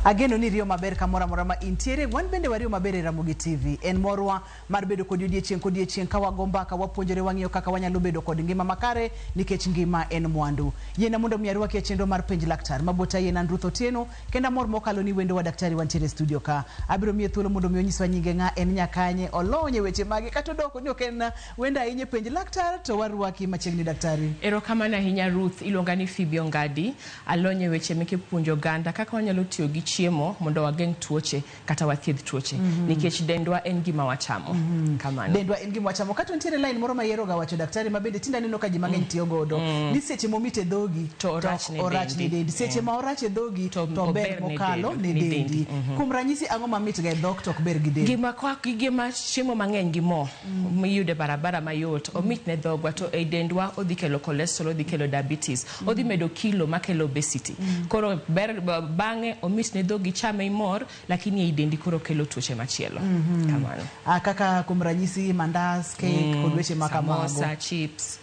Ageno ni iriyo maber kamoro amora ma intiere. Wan bende wariyo maber e Ramogi TV. En morwa mar bedo kodi odiechieng' kodiechieng' ka wago mbaka, wapuonjore, wang'iyo kaka wanyalo bedo kod ngima makare nikech ngima en mwandu. Yiena mondo mi arwaki e chenro mar Penj Laktar. Mabota yien an Ruth Otieno kendo amor mokalo ni wendowa daktari wantiere e studio ka. Abiro miye thuolo mondo mi onyiswa nyinge ng'a, en nyakanye, olony e weche mage kata odoko ni ok en wendo ahinya e Penj Laktar to warwaki machiegni daktari. Erokamano ahinya Ruth, iluonga ni Phoebe Ongadi, alony e weche meke puonjo oganda kaka wanyalo tiyo gi chiemo mondo wageng' tuoche kata wathiedh tuoche nikech dendwa en gima wachamo. Kamano. Dendwa en gima wachamo. Kato nitiere line moro ma ihero ga wacho daktari ma bende tinde aneno ka ji mang'eny tiyo godo ni seche momit e dhogi To orach ne orach ne dendi. dendi. Seche ma orach e dhogi To to ober ober ne mokalo dendi- ne ne dendi. dendi. Kuom ranyisi ang'o mamit ga e dhok to ok ber gi del? Gima kwa gima chiemo mang'eny gi mo miyudo e barabara mayot omit ne dhogwa to e dendwa odhi kelo cholesterol, odhi kelo diabetes, odhi medo kilo makelo obesity. Koro ber bang'e omit ne dhogi chame imor lakini ei dendi koro kelo tuoche machielo. Kamano. Ah, kaka kuom ranyisi mandas, cake kod weche ma kamago. Samosa, chips.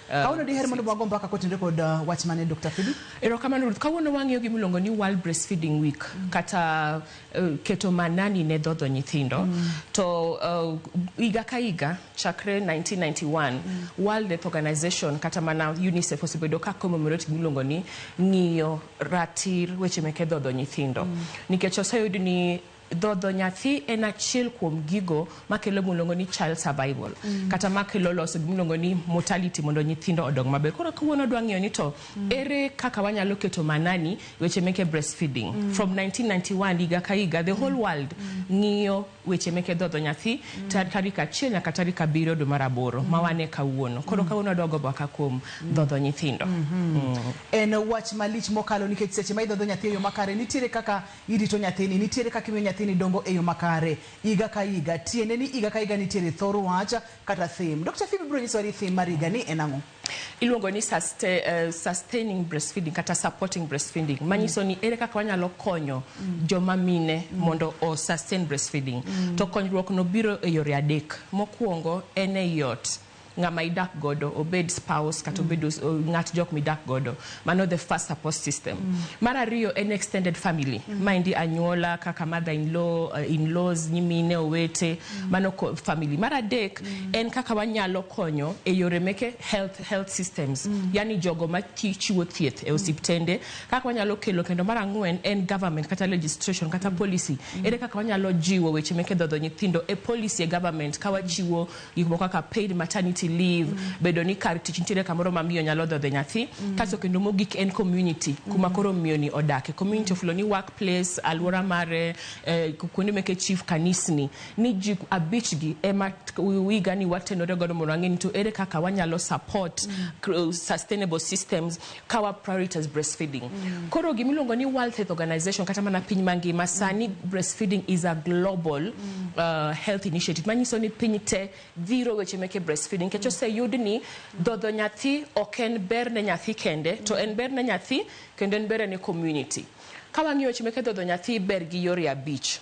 Kawuono diher mondo wago mbaka kotenore kod wach mane Dr. Phoebe? Erokamano Ruth. Kawuono wang'iyo gima iluongo ni World Breastfeeding Week kata keto manani ne dhodho nyithindo. To higa ka higa chakre 1991 World Health Organization kata mana UNICEF osebedo ka commemorate gima iluongo ni ng'iyo ratir weche meke dhodho nyithindo. Nikech oseyud ni dhodho nyathi en achiel kuom gigo makelo gima ni child survival kata makelo loso gima iluongo ni mortality mondo nyithindo odong maber. Koro kawuono dwa ng'iyo ni to ere kaka wanyalo keto manani weche meke breastfeeding. From 1991 higa ka higa the whole world ng'iyo weche meke dhodho nyathi tarik 1 nyaka tarik 7 dwe mar 8 ma wane kawuono. Koro kawuono wadwa go mbaka kuom dhodho nyithindo. En wach malich mokalo nikech seche ma idhodho nyathi e yo makare nitiere kaka irito nyathini, nitiere kaka imiyo nyathini dongo e yo makare higa ka higa. Tiende ni higa ka higa nitiere thor wach kata theme. Dr. Phoebe biro nyisowa ni theme mar higa ni en ang'o? Iluongo ni sustaining breastfeeding kata supporting breastfeeding manyiso ni ere kaka wanyalo konyo joma mine mondo o sustain breastfeeding. To konyruok no biro e yore adek. Mokwongo en ei ot. Ng'ama idak godo, obed spouse kata obed ng'at jok midak godo. Mano the first support system. Mar ariyo en extended family. Maendi anyuola kaka mother in law, in-laws, nyimine, owete, mano family. Mar adek en kaka wanyalo konyo e yore meke health systems. Yani jogo ma chiwo thieth e osiptende, kaka wanyalo kelo. Kendo mar ang'wen en government kata legislation kata policy. Ere kaka wanyalo jiwo weche meke dhodho nyithindo e policy e government ka wachiwo gik moko kaka paid maternity leave, bedo ni kar tich nitiere kamoro ma miyo nyalo dhodhe nyathi. Kasto kendo mogik en community, kuma koro miyo ni odake. Community ofulo ni workplace, alwora mare, kuonde meke chief, kanisni. Ni ji abich gi ema higa ni watenore godo mondo wang'e ni to ere kaka wanyalo support sustainable systems ka wa prioritize breastfeeding. Koro gimiluongo ni World Health Organization kata mana piny mangima sani breastfeeding is a global health initiative manyiso ni piny te dhiro weche meke breastfeeding nikech oseyud ni dhodho nyathi ok en ber ne nyathi kende to en ber ne nyathi kendo en ber ne community. Ka wang'iyo weche meke dhodho nyathi ber gi yore abich.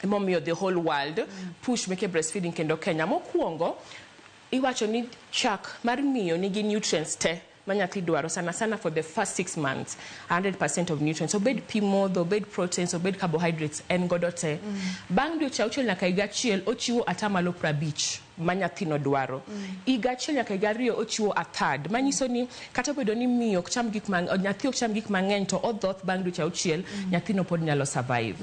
Emomiyo the whole world push meke breastfeeding kendo Kenya. Mokwongo iwacho ni chak mar miyo nigi nutrients te ma nyathi dwaro sana sana for the first 6 months 100% of nutrients, obed pi modho, obed proteins, obed carbohydrates, en godo te. Bang' dweche 6 nyaka higa 1 ochiwo 50% ma nyathino dwaro. Higa 1 nyaka higa 2 ochiwo a third, manyiso ni kata obedo ni miyo ok cham gik nyathi ok cham gik mang'eny to odhoth bang' dweche 6 nyathino pod nyalo survive.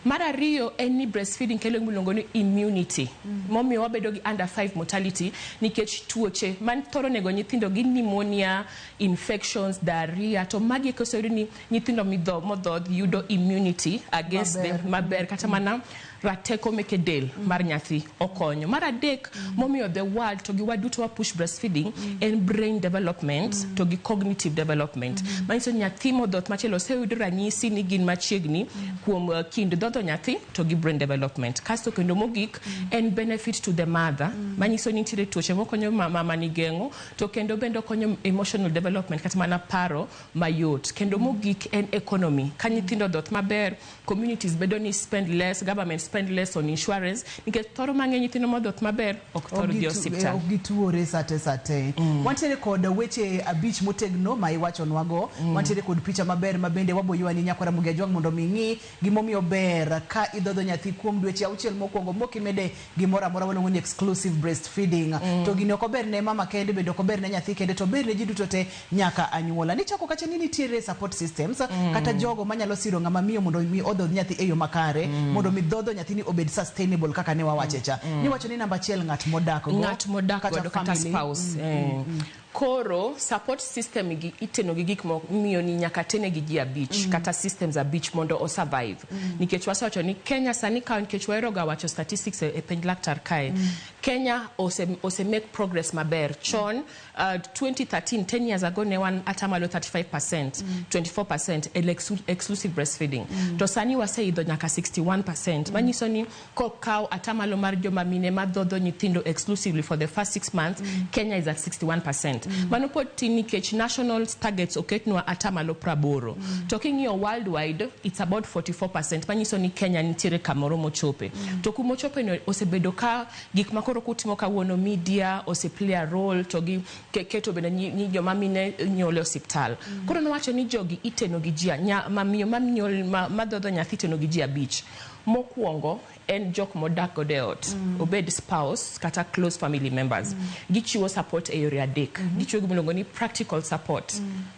Mar ariyo en ni breastfeeding kelo gima iluongo ni immunity, momiyo wabedo gi under 5 mortality nikech tuoche man thoro nego nyithindo gin pneumonia, infections, diarrhea, to magi eko oseyud ni nyithindo modhodh yudo immunity against them maber kata mana rateko meke del mar nyathi okonyo. Mar adek momiyo the world to gi waduto wa push breastfeeding en brain development to gi cognitive development. Manyiso ni nyathi modhoth machielo oseyud ranyisi ni gin machiegni kuom kind dhodho nyathi to gi brain development. Kasto kendo mogik en benefit to the mother, manyiso ni nitiere tuoche mokonyo mama ni geng'o to kendo bende okonyo emotional development kata mana paro mayot. Kendo mogik en economy. Ka nyithindo dhoth maber, communities bedo ni spend less, government spend less on insurance, nikech thoro mang'eny nyithindo modhoth maber Ok thor dhi osiptal. Ok gituore sate sate. Wantiere kod weche abich motegno ma iwachonwago. Wantiere kod picha maber ma bende waboywani nyakwa Ramogi Ajwang' mondo mi ing'i gimomiyo ber ka idhodho nyathi kuom dweche auchiel mokwongo mokimede gimoro amora waluongo ni exclusive breastfeeding. To gini ok ober ne mama kende, bende ok ober ne nyathi kende, to ober ne ji duto te nyaka anyuola. Nichako kacha ni nitiere support systems kata jogo manyalo siro ng'ama miyo mondo mi odhodh nyathi e yo makare, mondo mi dhodho nyathini obed sustainable kaka ne wawache cha. Niwacho ni namba achiel ng'at modak go, ng'at modak godo kata family. Spouse. Koro support system gi iteno gi gik miyo ni nyaka tene gi ji abich kata systems abich mondo o survive, nikech wasewacho ni Kenya sani ka, nikech wahero ga wacho statistics e penj laktar kae, Kenya ose make progress maber. Chon, 2013, 10 years ago, ne wan atamalo 35%, 24% e exclusive breastfeeding, to sani waseidho nyaka 61%, manyiso ni kokaw atamalo mar joma mine madhodho nyithindo exclusively for the first 6 months, Kenya is at 61%. Mano pod tin nikech national targets oketnwa atamalo 80, to king'iyo worldwide it's about 44%, manyiso ni Kenya nitiere kamoro mochope. To kumochope no osebedo ka gik makoro kutimo kawuono, media ose play a role, to gi keto bende ni joma mine nyuol e osiptal. Koro nowacho ni jogi iteno gi ji mamiyo manyuol madhodho nyathi iteno gi ji abich. Mokwongo en jok modak godo e ot, obed spouse kata close family members. Gichiwo support e yore adek. Gichiwo gimiluongo ni practical support.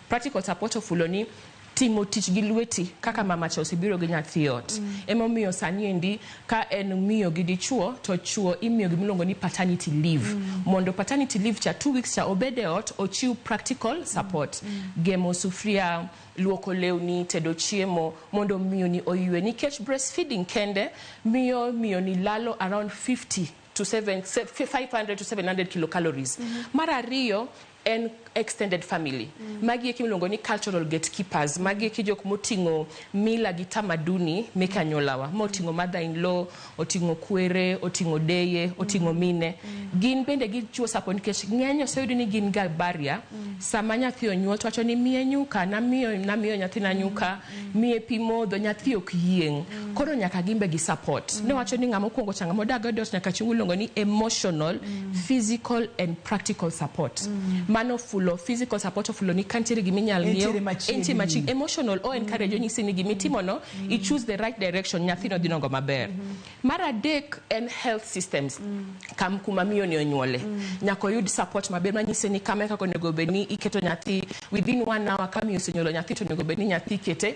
Practical support ofulo ni timo tich gi lweti kaka mama cha osebiro gi nyathi e ot. Emomiyo sani endi ka en miyo gi dichuo, to chuo imiyo gimiluongo ni paternity leave, mondo paternity leave cha 2 weeks cha obed e ot ochiw practical support, gemo sufria, luoko lewni, tedo chiemo, mondo miyo ni oywe, nikech breastfeeding kende miyo miyo ni lalo around 50 to 7, 500 to 700 kilocalories. Mar ariyo en extended family. Magi eki miluongo ni cultural gatekeepers. Magi eki jok moting'o mila gi tamaduni mek anyuolawa, moting'o mother in law, oting'o kwere, oting'o deye, oting'o mine. Gin bende gichiwo support nikech ng'eny oseyudi ni gin ga barrier. Sama nyathi onyuol to wacho ni miye nyuka, namiyo nyathina nyuka, miye pi modho, nyathi ok yieng'. Koro nyaka gin be gi support. Ne wacho ni ng'ama okuongo cha, ng'ama odak godo nyaka chiw iluongo ni emotional, physical and practical support. Mano fulo physical support, ofulo ni ka nitiere giminyal ng'iew, Entiere machiegni. Entie machiegni. Emotional, o encourage, onyisi ni gimitimono, i choose the right direction, nyathino dhi dongo maber. Mar adek en health systems. Kam kuma miyo ni onyuole nyaka oyud support maber manyise ni kama e kaka onego bed ni iketo nyathi within one hour ka miyo osenyuolo nyathi, to onego bed ni nyathi ikete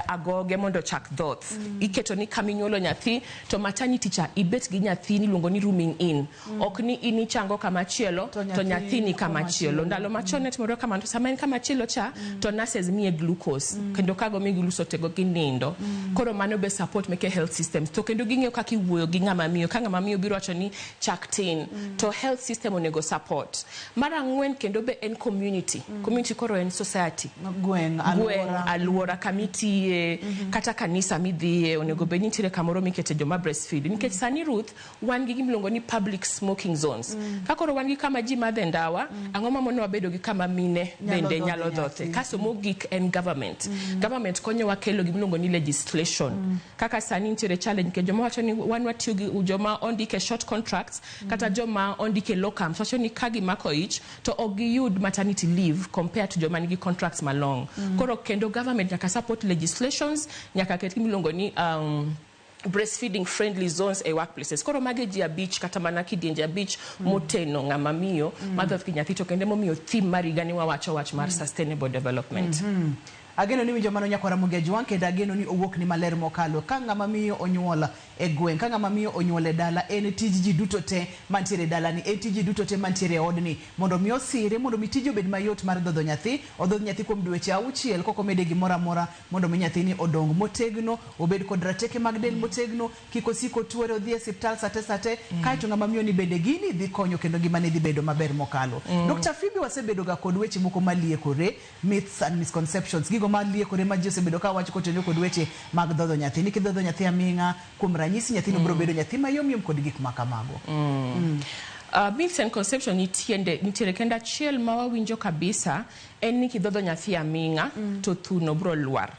agoge mondo ochak dhoth. Iketo ni kama inyuolo nyathi to maternity cha ibet gi nyathi niluongo ni rooming in, ok ni in ichango kama chielo to to nyathi nyathi ni kama chielo. Ndalo machon ne timore kamano, to sama en kama chielo cha to nurses miye glucose, kendo ka gomi glucose tego ginindo. Koro mano be support meke health systems, to kendo ging'eyo kaka iwuoyo gi ng'ama miyo. Ka ng'ama miyo biro wacho ni chak tin, to health system onego support. Mar ang'wen kendo be en community. Community koro en society, gweng', gweng', alwora. Alwora kamitiye kata kanisa midhiye onego bed ni nitiere kamoro mikete joma breastfeed, nikech sani, Ruth, wan gi gimiluongo ni public smoking zones. Ka koro wan gi kama ji madhe ndawa, ang'o mamono wabedo gi kama mine nyalo bende dhodhe nyalo dhothe? Nyathi. Kasto mogik en government. Government konyowa kelo gimiluongo ni legislation. Kaka sani nitiere challenge nikech joma wacho ni wan watiyo gi joma ondike short contracts kata joma ondike locums wacho ni ka gimako ich to ok giyud maternity leave compared to joma nigi contracts malong. Koro kendo government nyaka support legislations, nyaka ket gimiluongo ni breastfeeding friendly zones e workplaces. Koro magi ji abich kata mana kidienje abich moteno ng'ama miyo madhoth gi nyathi, to kendo emomiyo theme mar higani wawacho wach mar sustainable development. Ageno ni winjo mano, nyakwara Ramogi Ajwang', kendo ageno ni owuok ni maler mokalo. Ka ng'ama miyo onyuol e gweng', ka ng'ama miyo onyuol e dala, en tij ji duto te mantiere e dalani, en tij ji duto te mantiere e odni mondo mi osire, mondo mi tije obed mayot mar dhodho nyathi, odhodh nyathi kuom dweche auchiel kok omede gimoro amora, mondo mi nyathini odong motegno, obed kod rateke mag del motegno, kik osik otuore odhi e osiptal sate sate. Kaeto ng'ama miyo ni bende gini dhi konyo kendo ngimane dhi bedo maber mokalo. Dr. Phoebe, wasebedo ga kod weche moko maliekore, myths and misconceptions, gigo maliekore ma ji osebedo ka wacho kotenore kod weche mag dhodho nyathi, ni kidhodho nyathi aming'a, kuom ranyisi, nyathino biro bedo nyathi mayomyom kod gik ma kamago. Myths and conception nitiende nitiere kendo achiel ma wawinjo kabisa en ni kidhodho nyathi aming'a to thuno bro lwar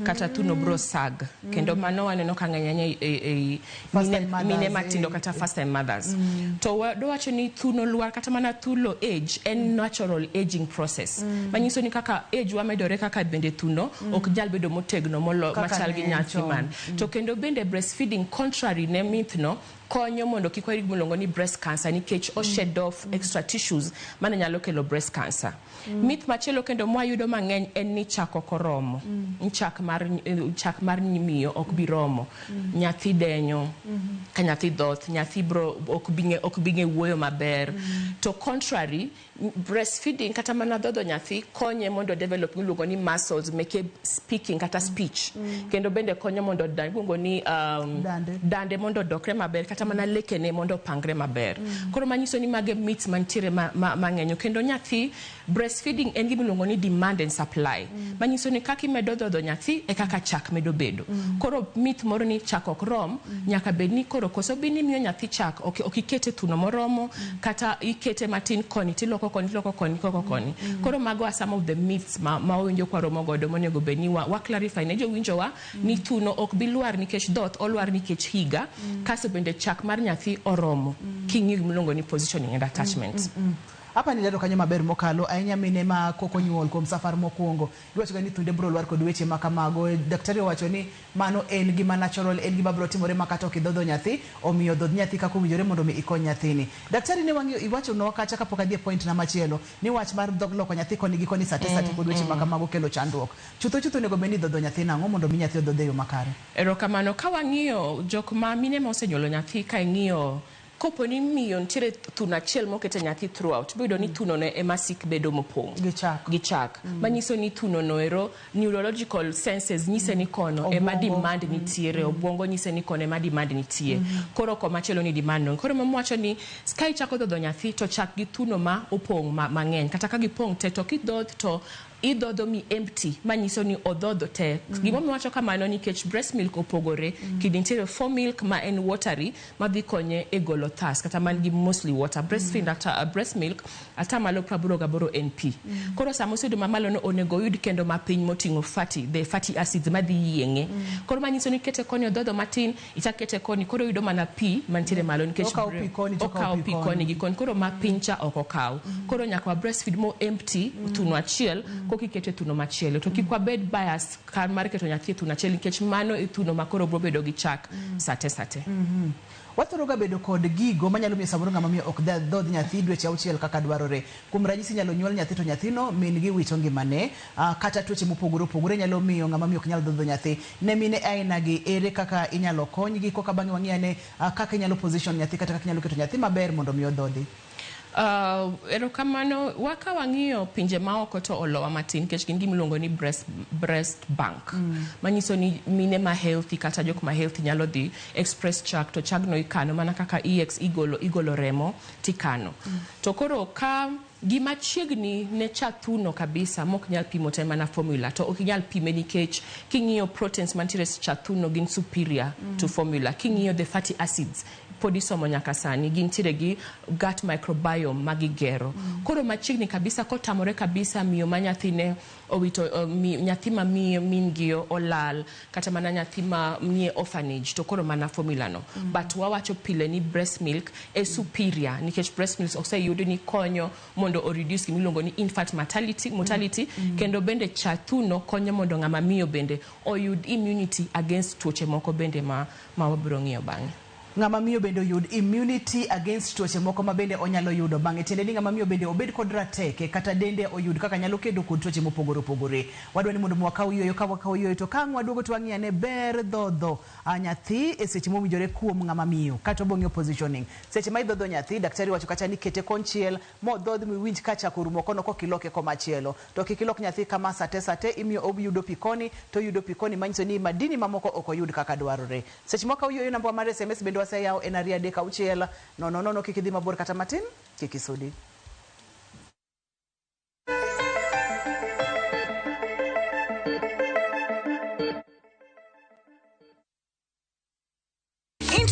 kata thuno bro sag kendo mano waneno ka ng'eny ahinya e First mine, time mothers, mine matindo kata first time mothers to dowacho ni thuno lwar kata mana thulo age en natural aging process manyiso ni kaka age wamedore kaka bende thuno ok nyal bedo motegno molo Kaka machal gi ne en nyathi chon. man to kendo bende breastfeeding contrary ne myth no konyo mondo kik wayud gimiluongo ni breast cancer nikech o shed off extra tissues mane nyalo kelo breast cancer. Myth machielo kendo mwayudo mang'eny en ni chak ok oromo. Ni chak mar miyo ok bi romo. Nyathi denyo, ka nyathi dhoth, nyathi bro ok bi ng'e wuoyo maber. To contrary, breastfeeding kata mana dhodho nyathi konye mondo develop miluongo ni muscles meke speaking kata speech. Kendo bende konyo mondo iluongo ni Dande. dande mondo odokre maber kata mana lekene mondo opangre maber. Koro manyiso ni mage myths mantiere mang'eny kendo nyathi breastfeeding en gima iluongo ni demand and supply. Manyiso ni kaka imedo dhodho nyathi e kaka chak medo bedo. Koro myth moro ni chak ok rom nyaka bed ni koro koso bed ni imiyo nyathi chak ok ikete thuno moromo kata ikete matin koni tiloko koni tiloko koni tiloko koni. Koro mago are some of the myths ma wawinjo kwa romo godo monego bed ni wa clarify ne jowinjowa ni thuno ok bi lwar nikech dhoth olwar nikech higa kasto bende chak mar nyathi oromo king'iyo gimiluongo ni positioning and attachment. Hapa nilero kanyo maber mokalo ahinya mine ma kok onyuol kuom safar mokwongo iwacho ga ni thunde bro lwar kod weche ma kamago. Daktari owacho ni mano en gima natural, en gima bro timore ma kata ok idhodho nyathi, omiyo dhodh nyathi kaka owinjore mondo mi ikony nyathini. Daktari ne wang'iyo iwacho nwa kacha kapok adhi e point na machielo ni wach mar dhog loko nyathi koni gi koni sate sate kod weche ma kamago kelo chandruok. Chutho chutho onego bed ni idhodho nyathi nang'o mondo mi nyathi odhodhe e yo makare? Erokamano. Ka wang'iyo jok ma mine ma osenyuolo nyathi ka ing'iyo kopo ni miyo nitiere thuno achiel mokete nyathi throughout ibiro yudo ni thuno no ema sik bedo mopong' Gi chak. gi chak manyiso ni thuno no ero neurological senses nyise ni kono ema Obwongo. demand nitiere obwongo nyise ni kono ema demand nitie koro komachielo ni demand no koro mawacho ni ka ichako dhodho nyathi to chak gi thuno ma opong' mang'eny kata ka gipong' te to kidhoth to idhodho mi empty manyiso ni odhodho te gimomiyo wacho kamano nikech breast milk opogore kidi nitiere foremilk ma en watery madhi konye e golo thirst kata man gi mostly water breastfeed breast milk atamalo 88 en pi koro sama oseyudo mamalo no onego oyud kendo mapiny moting'o fatty the fatty acids madhi yieng'e koro manyiso ni kete koni odhodho matin ichak kete koni koro oyudo mana pi mantiere malo nikech Okawo pi koni to okawo okawo pi pi koni. koni gi koni koro mapiny cha ok okaw koro nyaka wa breastfeed mo empty thuno achiel koka ikete thuno machielo to kik wabed bias kar mar keto nyathi e thuno achiel nikech mano e thuno ma koro bro bedo gi chak sate sate Wathoro ga bedo kod gigo manyalo miyo samoro ng'ama miyo ok dhodh nyathi dweche auchiel kaka dwarore. Kuom ranyisi inyalo nyuol nyathi to nyathino min gi wito ngimane, kata tuoche mopogore opogore nyalo miyo ng'ama miyo ok nyal dhodho nyathi. Ne mine aina gi ere kaka inyalo konygi koka bang'e wang'i ane kaka inyalo position nyathi kata kaka inyalo keto nyathi maber mondo mi odhodhi. Erokamano waka wang'iyo pinje maoko to olowa matin nikech gin gimiluongo ni breast bank manyiso ni mine ma healthy kata jok ma healthy nyalo dhi express chak to chagno ikano mana kaka ex igolo remo tikano to koro ka gima chiegni ne cha thuno kabisa mok nyal pimo te mana formula to ok inyal pime nikech king'iyo proteins mantiere e cha thuno gin superior to formula king'iyo the fatty acids pod isomo nyaka sani gintiere gi gut microbiome magigero koro machiegni kabisa kotamore kabisa miyo ma nyathine owito nyathi ma miyo min gi olal kata mana nyathi ma nie orphanage to koro mana formula no but wawacho pile ni breast milk e superior nikech breast milk oseyud ni konyo mondo o reduce gimiluongo ni infant mortality kendo bende cha thuno konyo mondo ng'ama miyo bende oyud immunity against tuoche moko bende ma wabiro ng'iyo bang'e. Ng'ama miyo bende oyud immunity against tuoche moko ma bende onyalo yudo bang'e tiende ni ng'ama miyo bende obed kod rateke kata dende oyud kaka nyalo kedo kod tuoche mopogore opogore. Wadwa ni mondo wakaw yueyo ka wakaw yueyo to ka ang' waduogo to wang'i ane ber dhodho nyathi e seche mowinjore kuom ng'ama miyo kata obong'iyo positioning. Seche ma idhodho nyathi daktari wacho kacha ni kete konchiel modhodh miwinj ka chak orumo kono kokiloke komachielo. To kik ilok nyathi kama sate sate imiyo oyudo pi koni to oyudo pi koni manyiso ni madini mamoko ok oyud kaka dwarore. Seche moko yueyo namba mar SMS bende waseyawo en 236 0 0 kik idhi mabor kata matin kik isudi.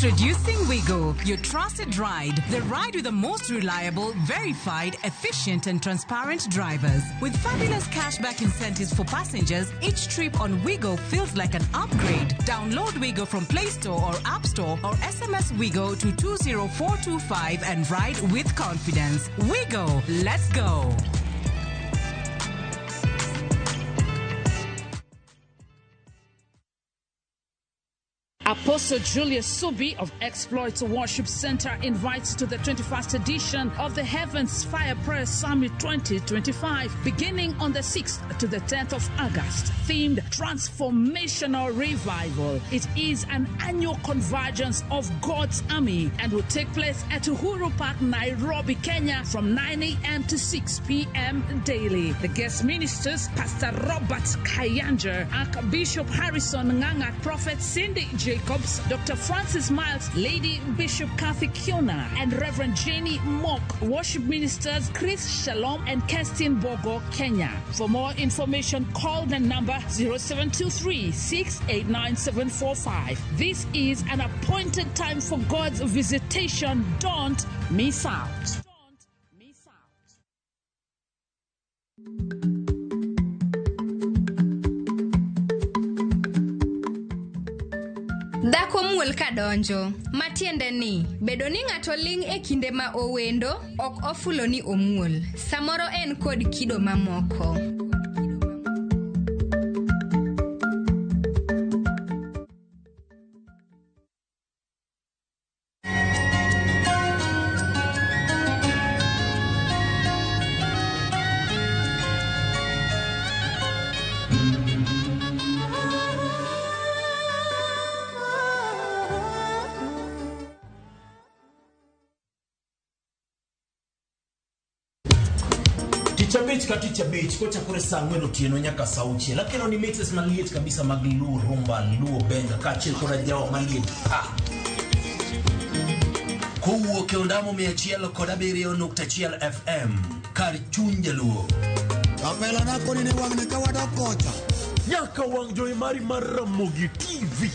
Introducing Wigo, your trusted ride. The ride with the most reliable, verified, efficient, and transparent drivers. With fabulous cashback incentives for passengers, each trip on Wigo feels like an upgrade. Download Wigo from Play Store or App Store or SMS Wigo to 20425 and ride with confidence. Wigo, let's go. Apostle Julius Subi of Exploits Worship Center invites to the 21st edition of the Heavens Fire Prayer Summit 2025, beginning on the 6th to the 10th of August, themed Transformational Revival. It is an annual convergence of God's army and will take place at Uhuru Park, Nairobi, Kenya, from 9 a.m. to 6 p.m. daily. The guest ministers, Pastor Robert Kayanja, Archbishop Harrison Nganga, Prophet Cindy Jacobs, Dr. Francis Miles, Lady Bishop Kathy Kiona, and Reverend Jenny Mock. Worship ministers Chris Shalom and Kerstin Bogo, Kenya. For more information, call the number 0723 689 745. This is an appointed time for God's visitation. Don't miss out. Don't miss out. Dhako muol kadonjo, matiende ni, bedo ni ng'ato ling' e kinde ma owendo, ok ofulo ni omuol. Samoro en kod kido mamoko. Tich abich ka tich abich kochakore saa ang'wen otieno nyaka saa auchiel akelo ni mixes maliet kabisa mag Luo rumba, Luo benga kaachiel koda jawa maliet pa kowuok e ondamo 107.1 FM kar chuny jaluo. Kapela nako ni wang'ni ka wadok kocha. Nyaka wang' jowi mari mar Ramogi TV.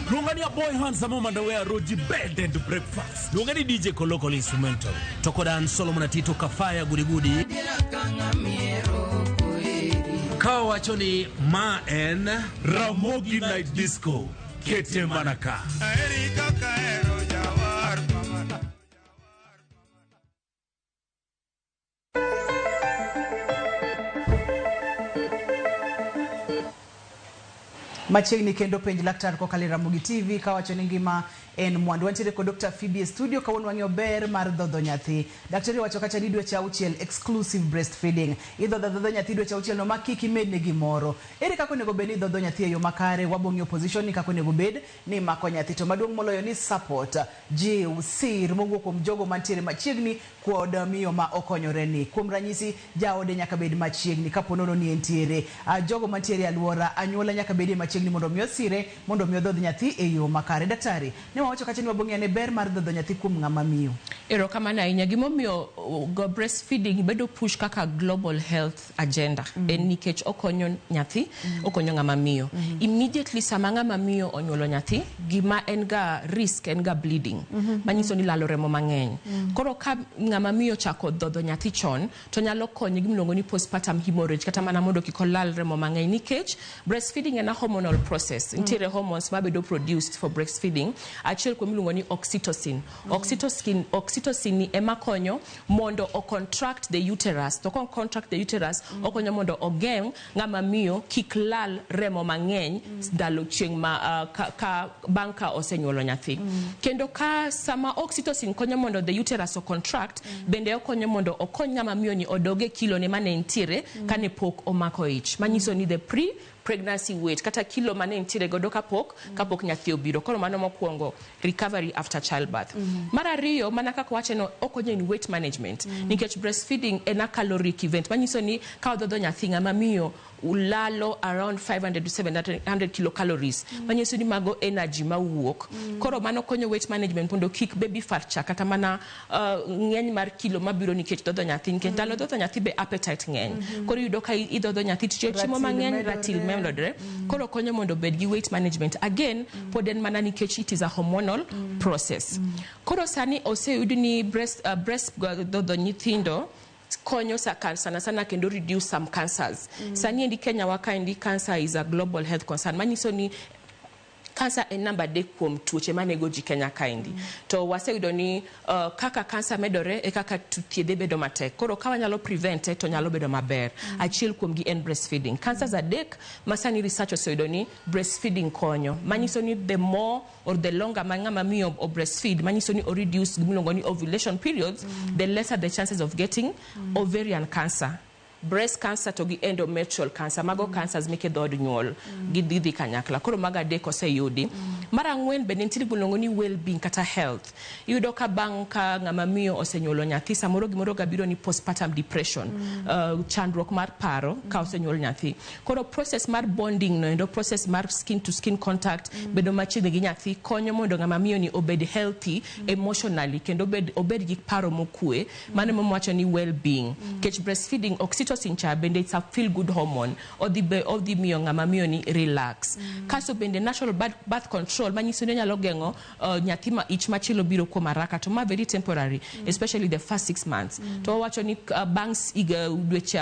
Luonga ni Aboy Handsome Mandawe Roji Bed and Breakfast. Luonga ni DJ Koloko Instrumental. To koda an Solomon Atito Kafaya Gudigudi. Ka wacho ni ma en Ramogi Night Disco. Kete manaka. Machiegni kendo penj laktar kokalo e Ramogi TV kawacho ni ngima en mwandu. Wantiere kod Dr. Phoebe e studio kawuono wang'iyo ber mar dhodho nyathi. Daktari wacho kacha ni dweche auchiel exclusive breastfeeding. Idhodho adhodha nyathi dweche auchiel no ma kik imedne gimoro. Ere kaka onego bed ni idhodho nyathi e yo makare? Wabong'iyo position ni kaka onego bed ni imako nyathi. To maduong' moloyo ni support, jiw, sir mowuok kuom jogo mantiere machiegni kod miyo ma okonyore ni. Kuom ranyisi jaode nyaka bed machiegni kapo nono ni entiere. Jogo mantiere e aluora, anyuola nyaka bedie machiegni mondo mi osire, mondo mi odhodh nyathi e yo makare. Daktari, ne wawacho kacha ni wabong'iyo ne ber mar dhodho nyathi kuom ng'ama miyo. Erokamano ahinya. Gimomiyo go breastfeeding bedo push kaka global health agenda en nikech okonyo nyathi, okonyo ng'ama miyo. Immediately sama ng'ama miyo onyuolo nyathi, gima en ga risk en ga bleeding. Manyiso ni lalo remo mang'eny. Koro ka ng'ama miyo chako dhodho nyathi chon, to nyalo konye gimiluongo ni postpartum hemorrhage, kata mana mondo kik olal remo mang'eny, nikech breastfeeding en a hormonal process. Nitiere hormones mabedo produced for breastfeeding. Achiel kuom iluongo ni oxytocin. Oxytocin ni ema konyo mondo o contract the uterus. To ko contract the uterus, okonyo mondo ogeng' ng'ama miyo kik lal remo mang'eny ndalo chieng' ma ka bang' ka osenyuolo nyathi. Kendo ka sama oxytocin konyo mondo the uterus o contract, bende okonyo mondo okony ng'ama miyo ni odog e kilo ne mane nitiere kane pok omako ich. Manyiso ni the pre pregnancy weight kata kilo mane nitiere godo kapok nyathi obiro. Koro mano mokwongo, recovery after childbirth. Mar ariyo, mana kaka wache no, okonyo in weight management. Nikech breastfeeding en a caloric event. Manyiso ni ka odhodho nyathi, ng'ama miyo Lalo around 500 to 700 kilocalories, manyiso ni mago energy mawuok. Koro mano konyo weight management mondo kik baby fat cha kata mana ng'eny mar kilo mabiro nikech dhodho nyathi, nikech ndalo dhodho nyathi be appetite ng'eny. Koro iyudo ka idhodho nyathi to chiemo Ratil mang'eny, medore. Ratil medore. Koro konyo mondo obed gi weight management. Again, pod en mana nikech it is a hormonal process. Koro sani oseyud ni breast dhodho nyithindo konyo sana sana kendo reduce some cancers. Sani endi Kenya wa kaendi, cancer is a global health concern, manyiso ni kansa en namba 3 kuom tuoche manego ji Kenya kaendi. To waseyudo ni kaka kansa medore e kaka thiedhe bedo matek. Koro ka wanyalo prevent to nyalo bedo maber. Achiel kuom gi en breastfeeding. Cancers 3 ma sani research oseyudo ni breastfeeding konyo. Manyiso ni the more or the longer ma ng'ama miyo o breastfeed, manyiso ni o reduce gimiluongo ni ovulation periods, the lesser the chances of getting ovarian cancer, breast cancer to gi endometrial cancer. Mago cancers meke dhood nyuol, gidhi kanyakla. Koro mago 3 oseyudi. Mar 4 bende nitiere gimiluongo ni well-being kata health. Iyudo ka bang' ka ng'ama miyo osenyuolo nyathi, samoro gimoro ga biro ni postpartum depression, chandruok mar paro ka osenyuol nyathi. Koro process mar bonding no endo, process mar skin to skin contact, bedo machiegni gi nyathi konyo mondo ng'ama miyo ni obed healthy emotionally kendo obed gi paro mokue. Mano emomiyo wacho ni well-being. Nikech breastfeeding, oxytocin cha bende, it's a feel good hormone, odhi miyo ng'ama miyo ni relax. Kasto bende natural birth control, manyiso ni onyalo geng'o nyathi ma ich machielo biro kuom haraka, to ma very temporary, especially the first 6 months. To wawacho ni bang' higa dweche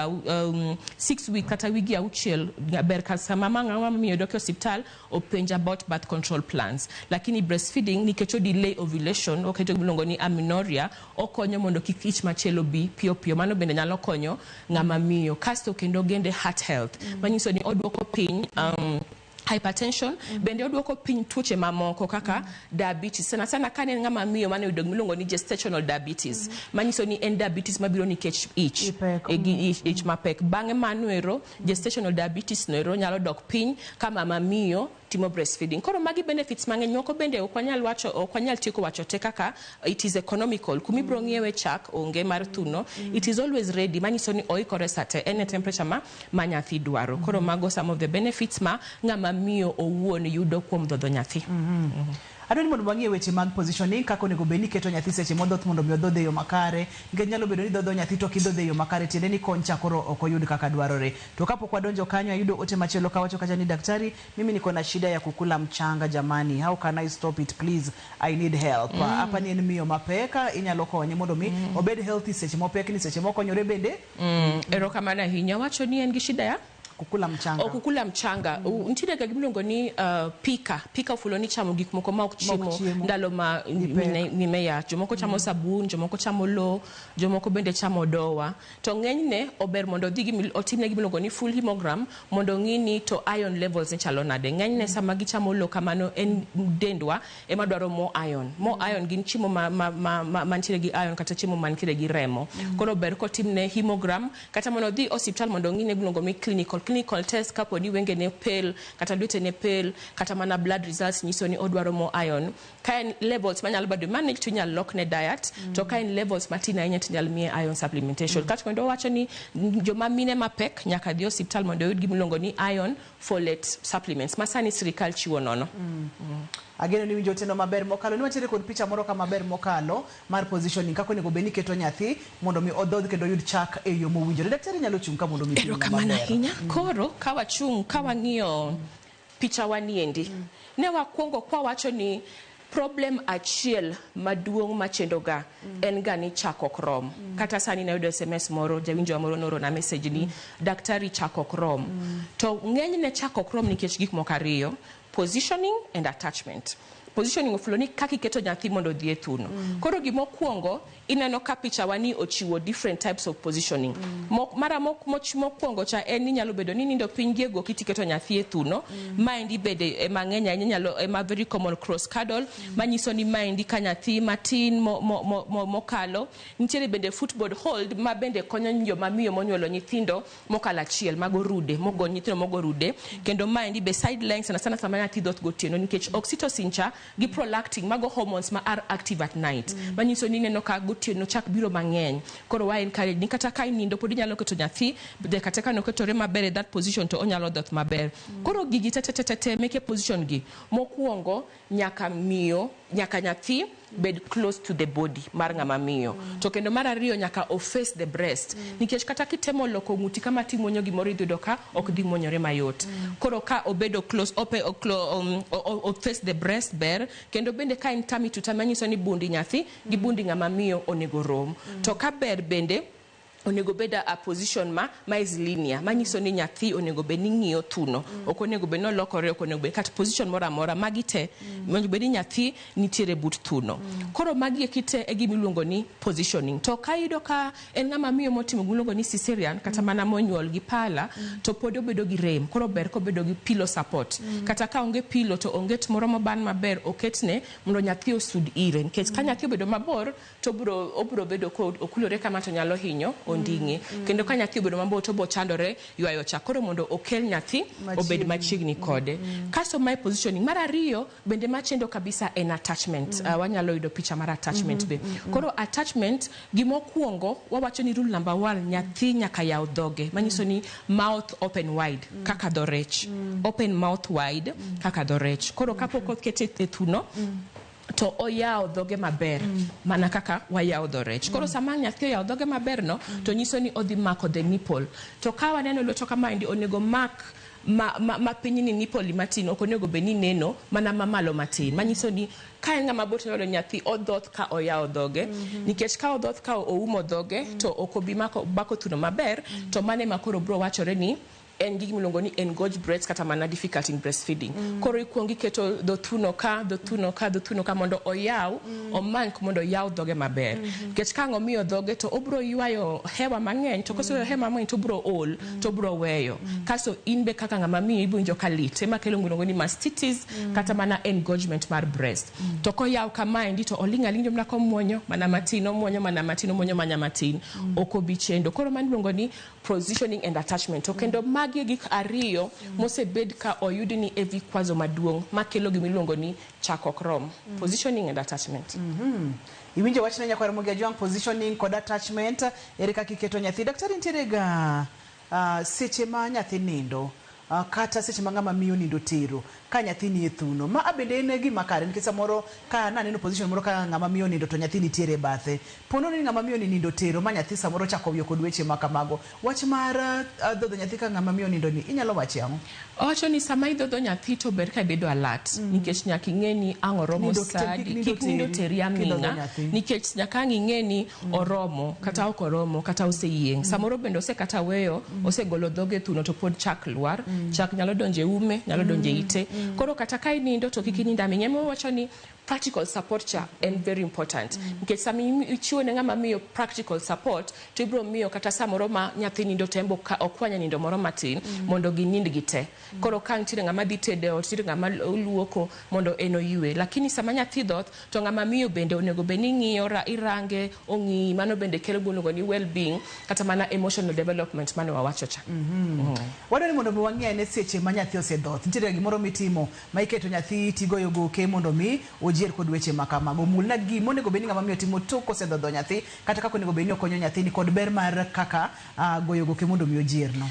6 week kata wigi 6, ber ka sama ma ng'ama miyo dok e osiptal openj about birth control plans. Lakini breastfeeding, nikech o delay ovulation, oketo gimiluongo ni amenorrhea, okonyo mondo kik ich machielo bi piyo piyo. Mano bende nyalo konyo ng'ama miyo. Kasto kendo gende heart health, manyiso ni oduoko piny hypertension, bende oduoko piny tuoche mamoko kaka diabetes, sana sana ka ne en ng'ama miyo mane oyudo gimiluongo ni gestational diabetes, manyiso ni en diabetes mabiro nikech ich. Ipek. E, gi ich mapek. Bang'e mano ero, gestational diabetes no ero nyalo dok piny ka mama miyo timo breastfeeding. Koro magi benefits mang'eny. Moko bende ok wanyal wacho, ok wanyal tieko wacho te. Kaka it is economical, kuma ibiro ng'iewe chak onge mar thuno. It is always ready, manyiso ni oikore sate en e temperature ma nyathi dwaro. Koro mago some of the benefits ma ng'ama miyo owuon yudo kuom dhodho nyathi. Adwa ni mondo wang'e weche mag positioning, kaka onego bed ni iketo nyathi seche modhoth mondo mi odhodhe e yo makare, nikech nyalo bedo ni dhodho nyathi to ok idhodhe e yo makare, tiende ni kony cha koro ok oyud kaka dwarore. To kapok wadonjo kanyo, ayudo ote machielo kawacho kacha ni, "Daktari, mimi niko na shida ya kukula mchanga jamani, how can I stop it? Please, I need help." Apa ni en miyo mapek, inyalo konye mondo mi obed healthy seche mopek ni, seche mokonyore bende? Erokamano ahinya. Wacho ni en gi shida ya kukula mchanga. Ok kukula mchanga. Nitiere ga gimiluongo ni pica. Pica ofulo ni chamo gik moko ma ok chiemo chiemo. Ndalo ma Gipek. mine yach. Jomoko chamo sabun, jomoko chamo lo, jomoko bende chamo dowa. To ng'enyne ober mondo odhi otimne gimiluongo ni full hemogram mondo ong'i ni to iron levels ne chalo nade. Ng'enyne sama gichamo lo kamano, en dendwa ema dwaro more iron. More iron gin chiemo ma mantiere gi iron kata chiemo mantiere gi remo. Koro ber kotimne hemogram kata mondo odhi osiptal mondo ong'i ne gimiluongo ni clinical test, kapo ni wengene pale kata lwetene pale kata mana blood results nyiso ni odwaro more iron. Ka en levels manyalo bedo managed to inyalo lokne diet, to ka en levels matin ahinya to inyalo miye iron supplementation. Kato kendo wacho ni joma mine mapek nyaka dhi osiptal mondo oyud gimiluongo ni iron folate supplements ma sani sirikal chiwo nono. Ageno ni winjo oteno maber mokalo. Ni wantiere kod picha moro ka maber mokalo mar positioning, kaka onego bed ni iketo nyathi mondo mi odhodh kendo oyud chak e yo mowinjore. Daktari nyalo chung' ka mondo mi pimna Erokamano maber. ahinya. Koro ka wachung' ka wang'iyo picha waniendi, ne wakwongo kwawacho ni problem achiel maduong' machendo ga en ga ni chak ok rom. Kata sani nayudo SMS moro, jawinjo moro noorona message ni, "Daktari, chak ok rom." To ng'enyne chak ok rom nikech gik moko ariyo: positioning and attachment. Positioning ofulo ni kaka iketo nyathi mondo odhi e thuno. Koro gimokwongo ineno ka picha wa ni ochiwo different types of positioning. Mara mokwongo cha en ni nyalo bedo ni nindo piny gi e goki tiketo nyathi e thuno. Maendi bende ema ng'eny ahinya, nyalo ema very common cross cuddle, manyiso ni maendi ka nyathi matin mokalo. Nitiere bende footboard hold, ma bende konyo joma miyo monyuolo nyithindo mokalo achiel, mago rude mogo nyithindo mogo rude. Kendo maendi be side lying, sana sana sama nyathi dhoth gotieno, nikech oxytocin cha. gi prolactin, mago hormones ma are active at night. Manyiso ni ineno ka gotieno chak biro mang'eny. Koro wa encourage ni kata ka inindo pod inyalo keto nyathi de kata ka noketore maber e that position to onyalo dhoth maber. Koro gigi te te te te te meke position gi mokwongo nyaka miyo nyaka nyathi bed close to the body mar ng'ama miyo. To kendo mar ariyo nyaka o face the breast. Nikech kata kitemo loko ng'uti kama timuonyo gimoro idhi yudo ka ok dhi muonyore mayot. Koro ka obedo close ope, o, o, o face the breast ber, kendo bende ka en tummy to tummy manyiso ni bundi nyathi gi bundi ng'ama miyo onego rom. To ka ber bende onego bed a position ma is linear, manyiso ni nyathi onego bed ni ng'iyo thuno, ok onego bed ni olokore, ok onego bed kata position moro amora, magi te onego bed ni nyathi nitiere but thuno. Koro magi eki te e gima iluongo ni positioning. To ka iyudo ka en ng'ama miyo motimo gima iluongo ni cesarean kata mana monyuol gi pala, to pod obedo gi rem, koro ber kobedo gi pillow support. Kata ka onge pillow to onget moro moban maber oketne mondo nyathi osud ire, nikech ka nyathi obedo mabor to obiro bedo ko okulore kama to nyalo hinyo onding'e. Kendo ka nyathi obedo mabor to obiro chandore ywayo chak, koro mondo okel nyathi obed machiegni kode. Kasto mae positioning. Mar ariyo bende machendo kabisa en attachment. Wanyalo yudo picha mar attachment be. Koro attachment, gimokwongo wawacho ni rule number 1, nyathi nyaka yaw dhoge, manyiso ni mouth open wide kaka dho rech. Open mouth wide kaka dho rech. Koro kapok okete e thuno to oyawo dhoge maber mana kaka wayawo dho rech. Koro sama nyathi oyawo dhoge maber no, to nyiso ni odhi mako the nipple. To ka waneno lweto kamaendi, onego mak ma piny ni nipple matin, ok onego bed ni neno mana mamalo matin, manyiso ni ka en ng'ama bor to iyudo nyathi odhoth ka oyawo dhoge, nikech ka odhoth ka oumo dhoge to ok obi mako thuno maber. To mano ema koro biro wachore ni en gi gimiluongo ni engorged breast kata mana difficult in breastfeeding. Koro ikuongo iketo dho thuno ka, dho thuno ka, dho thuno ka mondo oyaw, omany mondo oyaw dhoge maber. Nikech ka ang' omiyo dhoge to obiro ywayo hewa mang'eny, to koseywayo hewa mang'eny to obiro ol, to obiro weyo. Kasto in be kaka ng'ama miyo ibiro winjo ka lit, ema kelo gimiluongo ni mastitis kata mana engorgement mar breast. To koyaw kamaendi to oling' aling' mana komuonyo mana matin, omuonyo mana matin, omuonyo mana matin, ok obi chendo. Koro mano iluongo ni positioning and attachment. To kendo magi e gik ariyo mosebed ka oyud ni e vikwazo maduong' makelo gimiluongo ni chak ok rom. Positioning and attachment. Iwinjo wachno nyakwar Ramogi Ajwang', positioning kod attachment, ere kaka iketo nyathi. Daktari, nitiere ga seche ma nyathi nindo, kata seche ma ng'ama miyo nindo tero ka nyathi nie thuno, ma bende en gima kare? Nikech samoro ka naneno position moro ka ng'ama miyo nindo to nyathi nitiere e bathe, pono ni ng'ama miyo ni nindo tero ma nyathi samoro chako wiyo kod weche ma kamago, wach mar dhodho nyathi ka ng'ama miyo nindo ni inyalo wache ang'o? Owacho ni sama idhodho nyathi to ber ka ibedo alert, nikech nyaka ing'e ni ang' oromo Nindo sa kik adi, nindo kik nindo teri teri kidhodho aming'a, nyathi. Nikech nyaka ang' ing'e ni oromo kata ok oromo kata oseyieng'. Samoro bende osekata weyo, osegolo dhoge e thuno to pod chak lwar, chak nyalo donjo e ume, nyalo donjo e ite. Koro kata ka inindo to kik inind aming'a. Ema wawacho ni practical support cha en very important, nikech sama ichiwo ne ng'ama miyo practical support to ibiro miyo kata samoro ma nyathi nindo to en be okwanya nindo moro matin mondo ginind gi te. Koro ka nitiere ng'ama dhi tedo e ot, nitiere ng'ama luoko mondo en oywe. Lakini sama nyathi dhoth to ng'ama miyo bende onego bed ni ng'iyo, irange, ong'iyi, mano bende kelo gimiluongo ni well being kata mana emotional development mane wawacho cha. Wadwaro ni mondo mi wang'i ane seche ma nyathi osedhoth, nitiere gimoro mitimo ma iketo nyathi tigoyo goke mondo mi ojier kod weche ma kamago. Mulna gima onego bed ni ng'ama miyo timo tok kosedhodho nyathi, kata kaka onego bed ni okonyo nyathini kod ber mar kaka goyo goke mondo mi ojierno.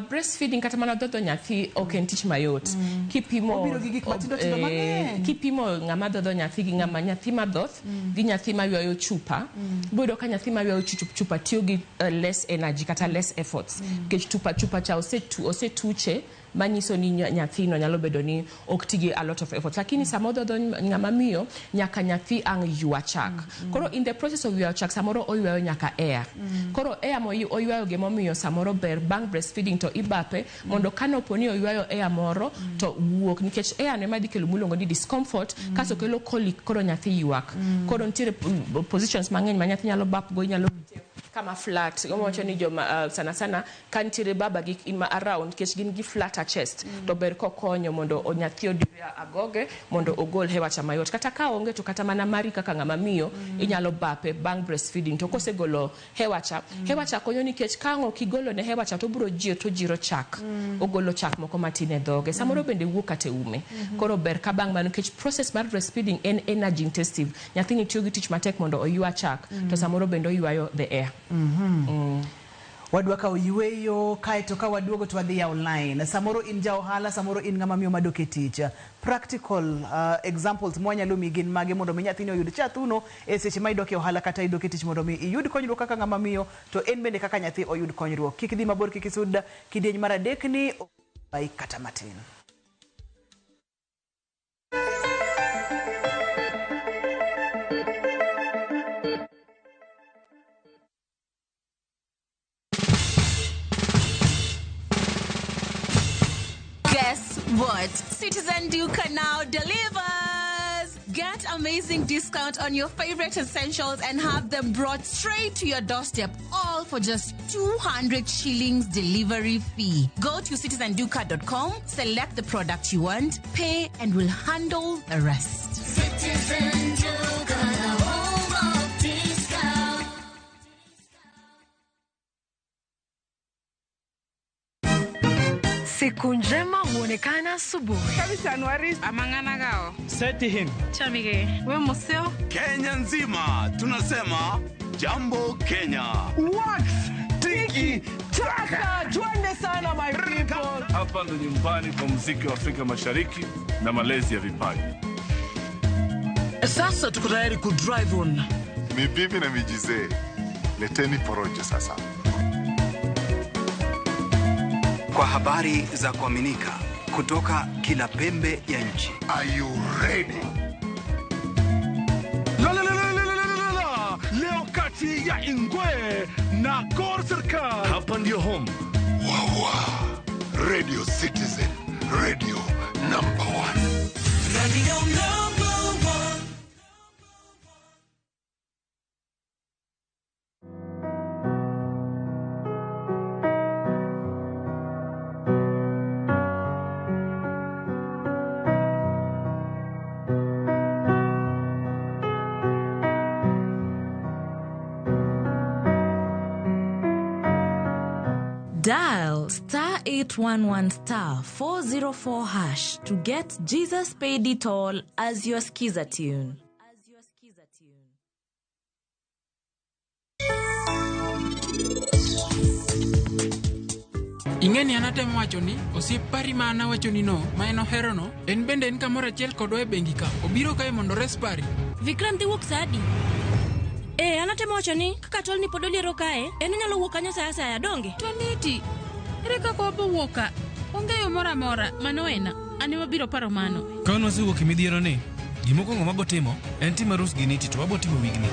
Breastfeeding kata mana dhodho nyathi ok en tich mayot. Kipimo Obiro gi gik matindo tindo mang'eny. Kipimo ng'ama dhodho nyathi gi ng'ama nyathi madhoth gi nyathi maywayo chupa, ibiro yudo ka nyathi maywayo chupa tiyo gi less energy kata less efforts, nikech chupa cha osetuche, manyiso ni nyathino nyalo bedo ni ok ti gi a lot of effort. Lakini sama odhodho ng'ama miyo, nyaka nyathi ang' ywa chak. Koro in the process of ywayo chak, samoro oywayo nyaka air. Koro air mo oywayo, gimomiyo samoro ber bang' breastfeeding to ibape mondo kanopo ni oywayo air moro to wuok, nikech air no ema dhi kelo miluongo ni discomfort, kasto kelo colic, koro nyathi ywak. Koro nitiere positions mang'eny ma nyathi nyalo bap go, inyalo kete Kama flat wawacho ni joma sana sana ka nitiere baba gi ma around nikech gin gi flatter chest, to ber kokonyo mondo nyathi odire agoge mondo ogol hewa cha mayot. Kata ka onge to kata mana mari kaka ng'ama miyo inyalo bape bang' breastfeeding to kosegolo hewa cha, hewa cha konyo nikech ka ang' ok igolo ne hewa cha to obiro jir to ojiro chak, ogolo chak moko matin e dhoge, samoro bende wuok kata e ume. Koro ber ka bang' mano, nikech process mar breastfeeding en energy intensive, nyathini tiyo gi tich matek mondo oywa chak, to samoro bende oywayo the air. Wadwa kawo yueyo kaeto ka waduogo to wadhi yawo line. Samoro in ja ohala, samoro in ng'ama miyo madok e tich. Practical examples mwanyalo miyi gin mage mondo mi nyathini oyud cha thuno e seche ma idok e ohala kata idok e tich mondo mi iyud konyruok kaka ng'ama miyo to en bende kaka nyathi oyud konyruok. Kik idhi mabor, kik isud kidieny mar adek ni bai kata matin. Guess what? Citizen Duka now delivers! Get amazing discount on your favorite essentials and have them brought straight to your doorstep, all for just 200 shillings delivery fee. Go to citizenduka.com, select the product you want, pay, and we'll handle the rest. Citizen Duka, the home of discount. Siku njema huonekana asubuhi. Seti him. Chamige. We museo. Kenya nzima tunasema jambo Kenya. Wax tiki taka, twende sana my people. Hapa ndo nyumbani kwa muziki wa Afrika Mashariki na malezi ya vipaji. Sasa tuko tayari ku drive on. Ni bibi na mijizee, leteni porojo sasa. Kwa habari za kuaminika kutoka kila pembe ya nchi. Are you ready? La la la la la la la la. Leo kati ya Ingwe na Gor Serikal. Hapa ndio home. Wawa. Radio Citizen, radio number 1. Radio number 1. Dial star 811 star 404 hash to get Jesus Paid It All as your skiza tune. Ing'eni an atemo wacho ni osiep pari ma an awachoni no ma en oherono en bende en kamoro achiel kodwa e bengi ka obiro kae mondo ores pari. Vikram dhi wuok sa adi? Ee, an atemo wacho ni kaka tolni pod oliero kae, en onyalo wuok kanyo sa asaya, donge? To niti, ere kaka wabo wuok ka? Onge yo moro amora, mano ena. An ema biro paro mano. Ka wan wasewuok e midhiero ni, gimokwongo mabotimo en timo arus gi Niti to wabotimo wigni.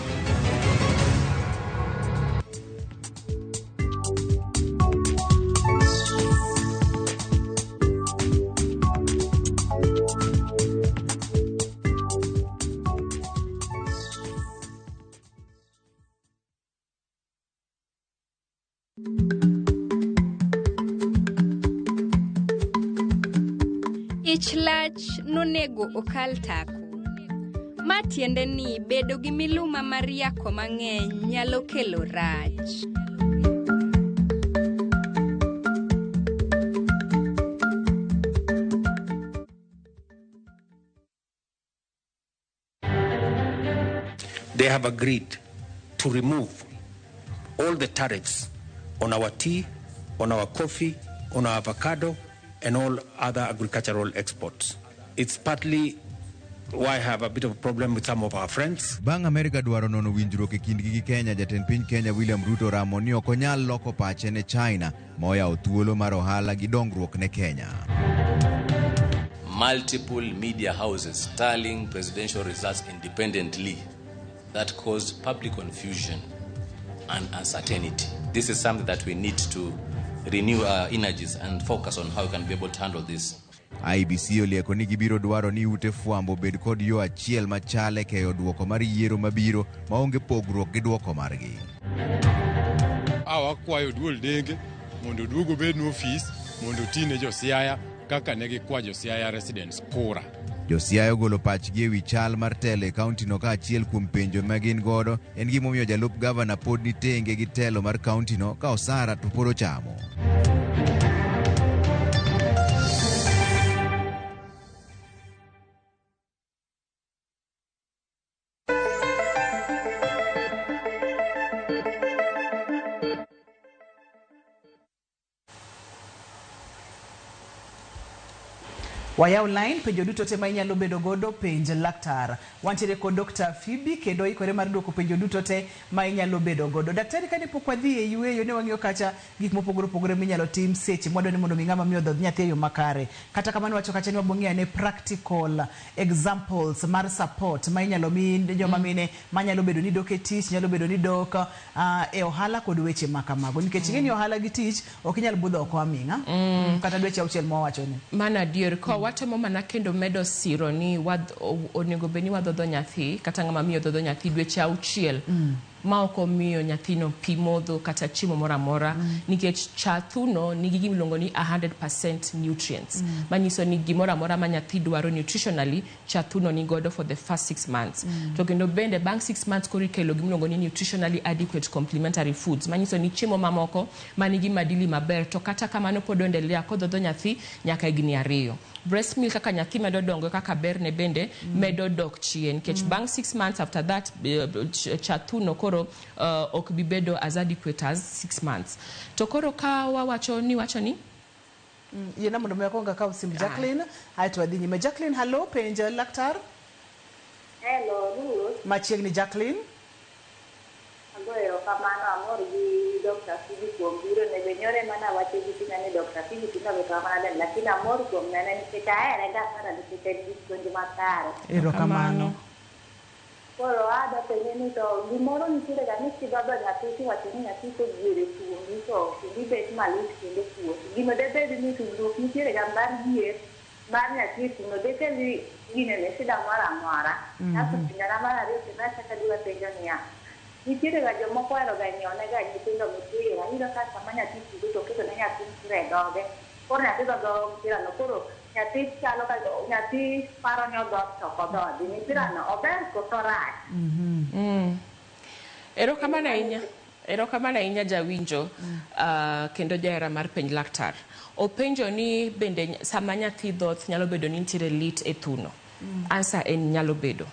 Ich lach nonego okal tako. Ma tiende ni bedo gi miluma mar yako mang'eny nyalo kelo rach. They have agreed to remove all the tariffs on our tea, on our coffee, on our avocado, and all other agricultural exports. It's partly why I have a bit of a problem with some of our friends. Bang' Amerika dwaro nono winjruok e kindgi gi Kenya, jatend piny Kenya William Ruto ramo ni ok onyal loko pache ne China ma oyawo thuolo mar ohala gi dongruok ne Kenya. Multiple media houses tallying presidential results independently that caused public confusion and uncertainty. This is something that we need to renew our energies and focus on how we can be able to handle this. IEBC olieko ni gibiro dwaro ni ute fwambo obed kod yo achiel machal e keyo duoko mar yiero mabiro maonge pogruok gi duoko margi. Wakwayo Duol Denge mondo oduog obednwa ofis mondo oti ne jo Siaya kaka ne gikwa jo Siaya residents kura. Jo Siaya ogolo pachgi ewi chal mar telo e kauntino ka achiel kuom penjo ma gin godo en gimomiyo jalup gavana pod ni tenge gi telo mar kauntino ka osara to pod ochamo. Wayaw line penjo duto te ma inyalo bedo godo penj laktar. Wantiere kod Dr. Phoebe kendo oikore mar duoko penjo duto te ma inyalo bedo godo. Daktari kane pok wadhi e yueyo ne wang'iyo kacha gik mopogore opogore minyalo tim seche mwadwa ni mondo mi ng'ama miyo odhodh nyathi e yo makare. Kata kamano wacho kacha ni wabo ng'iyo ane practical examples mar support ma inyalo mi joma mine manyalo bedo ni dok e tich, nyalo bedo ni dok e ohala kod weche ma kamago. Nikech ing'e ni ohala gi tich ok inyal budho oko aming'a. Kata dweche auchiel mwawacho ni. Mano adier ko watemo mana kendo medo siro ni onego bed ni wadhodho nyathi kata ng'ama miyo dhodho nyathi dweche auchiel ma ok omiyo nyathino pi modho kata chiemo moro amora nikech chathuno nigi gima iluongo ni 100% nutrients manyiso ni gimoro amora ma nyathi dwaro nutritionally chathuno ni godo for the first 6 months. To kendo bende bang' 6 months koro ikelo gima iluongo ni nutritionally adequate complementary foods manyiso ni chiemo mamoko manigi madili maber to kata kamano pod oendelea kodhodho nyathi nyaka higni 2. Breast milk kaka nyathi medo dongo kaka berne bende medo dok chien nikech bang' 6 months after that chathuno koro ok bi bedo as adequate as 6 months. To koro ka wawacho ni wacho ni Yiena mondo mi akwong akaw sim Jacqueline aeto wadhi nyime. Jacqueline, hello, penj laktar. Hello, Ruth. Machiegni Jacqueline. Agoyo erokamano, amor gi Dr. Phoebe kuom biro ne be nyore mana wacho gi chunya ni Dr. Phoebe timo erokamano den, lakini amor kuom nene nikech ahere ga sana nikech en gi puonj makare. Erokamano. Koro adwa penje ni to gimoro nitiere ga ni kidhodho nyathi tiwacho ni nyathi koyier e thuondi to thuondi bet malit kendo kuot. Gino debed ni tudruok nitiere ga mar yier mar nyathi e thuno dekel ginene shida moro amora. Kasto penjona mar ariyo kendo achako adwa penjo niya, nitiere ga jomoko ohero ga nyiewo ne ga nyithindo mipira. Iyudo ka sama nyathi tugo to oketo ne nyathi mpira e dhoge. Koro nyathi dhodho mpira no, koro nyathi chalo ka nyathi paro ni odhoth to ok odhodhi. Mipira no ober koso rach? Erokamano ahinya. Erokamano ahinya jawinjo kendo jahera mar penj laktar. Openjo ni bende sama nyathi dhoth nyalo bedo ni nitiere lit e thuno. Answer en nyalo bedo.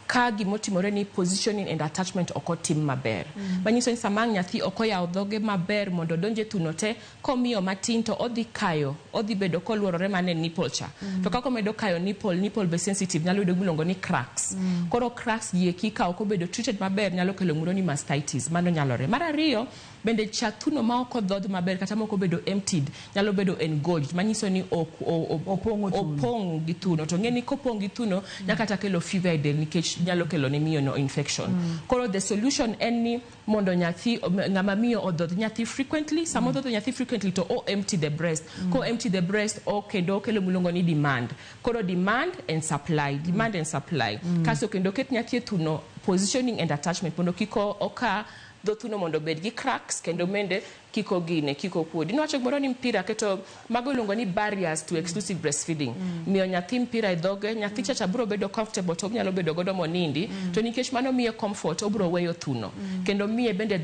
Ka gimotimore ni positioning and attachment ok otim maber. Manyiso ni sama nyathi ok oyawo dhoge maber mondo odonj e thuno te, komiyo matin to odhi kayo, odhi bedo koluorore mana e nipple cha. To kaka omedo kayo nipple, nipple be sensitive, nyalo yudo gimiluongo ni cracks. Koro cracks gi eki ka ok obedo treated maber nyalo kelo gimoro ni mastitis, mano nyalore. Mar ariyo, bende cha thuno ma ok odhodh maber kata ma ok obedo emptied nyalo bedo engorged, manyiso ni opong' gi thuno. To ng'e ni kopong' gi thuno nyaka kata kelo fever e del nikech nyalo kelo ne miyo no infection. Koro the solution en ni mondo nyathi ng'ama miyo odhodh nyathi frequently. Sama odhodho nyathi frequently to o empty the breast. Ko empty the breast o kendo okelo miluongo ni demand. Koro demand and supply, demand and supply. Kasto kendo ket nyathi e thuno positioning and attachment mondo kik oka dho thuno mondo obed gi cracks kendo mende kik ogine, kik okuodi. Niwacho gimoro ni mpira keto mago iluongo ni barriers to exclusive breastfeeding. Miyo nyathi mpira e dhoge, nyathi chacha biro bedo comfortable to onyalo bedo godo monindi. To nikech mano miye comfort, obiro weyo thuno. Kendo miye bende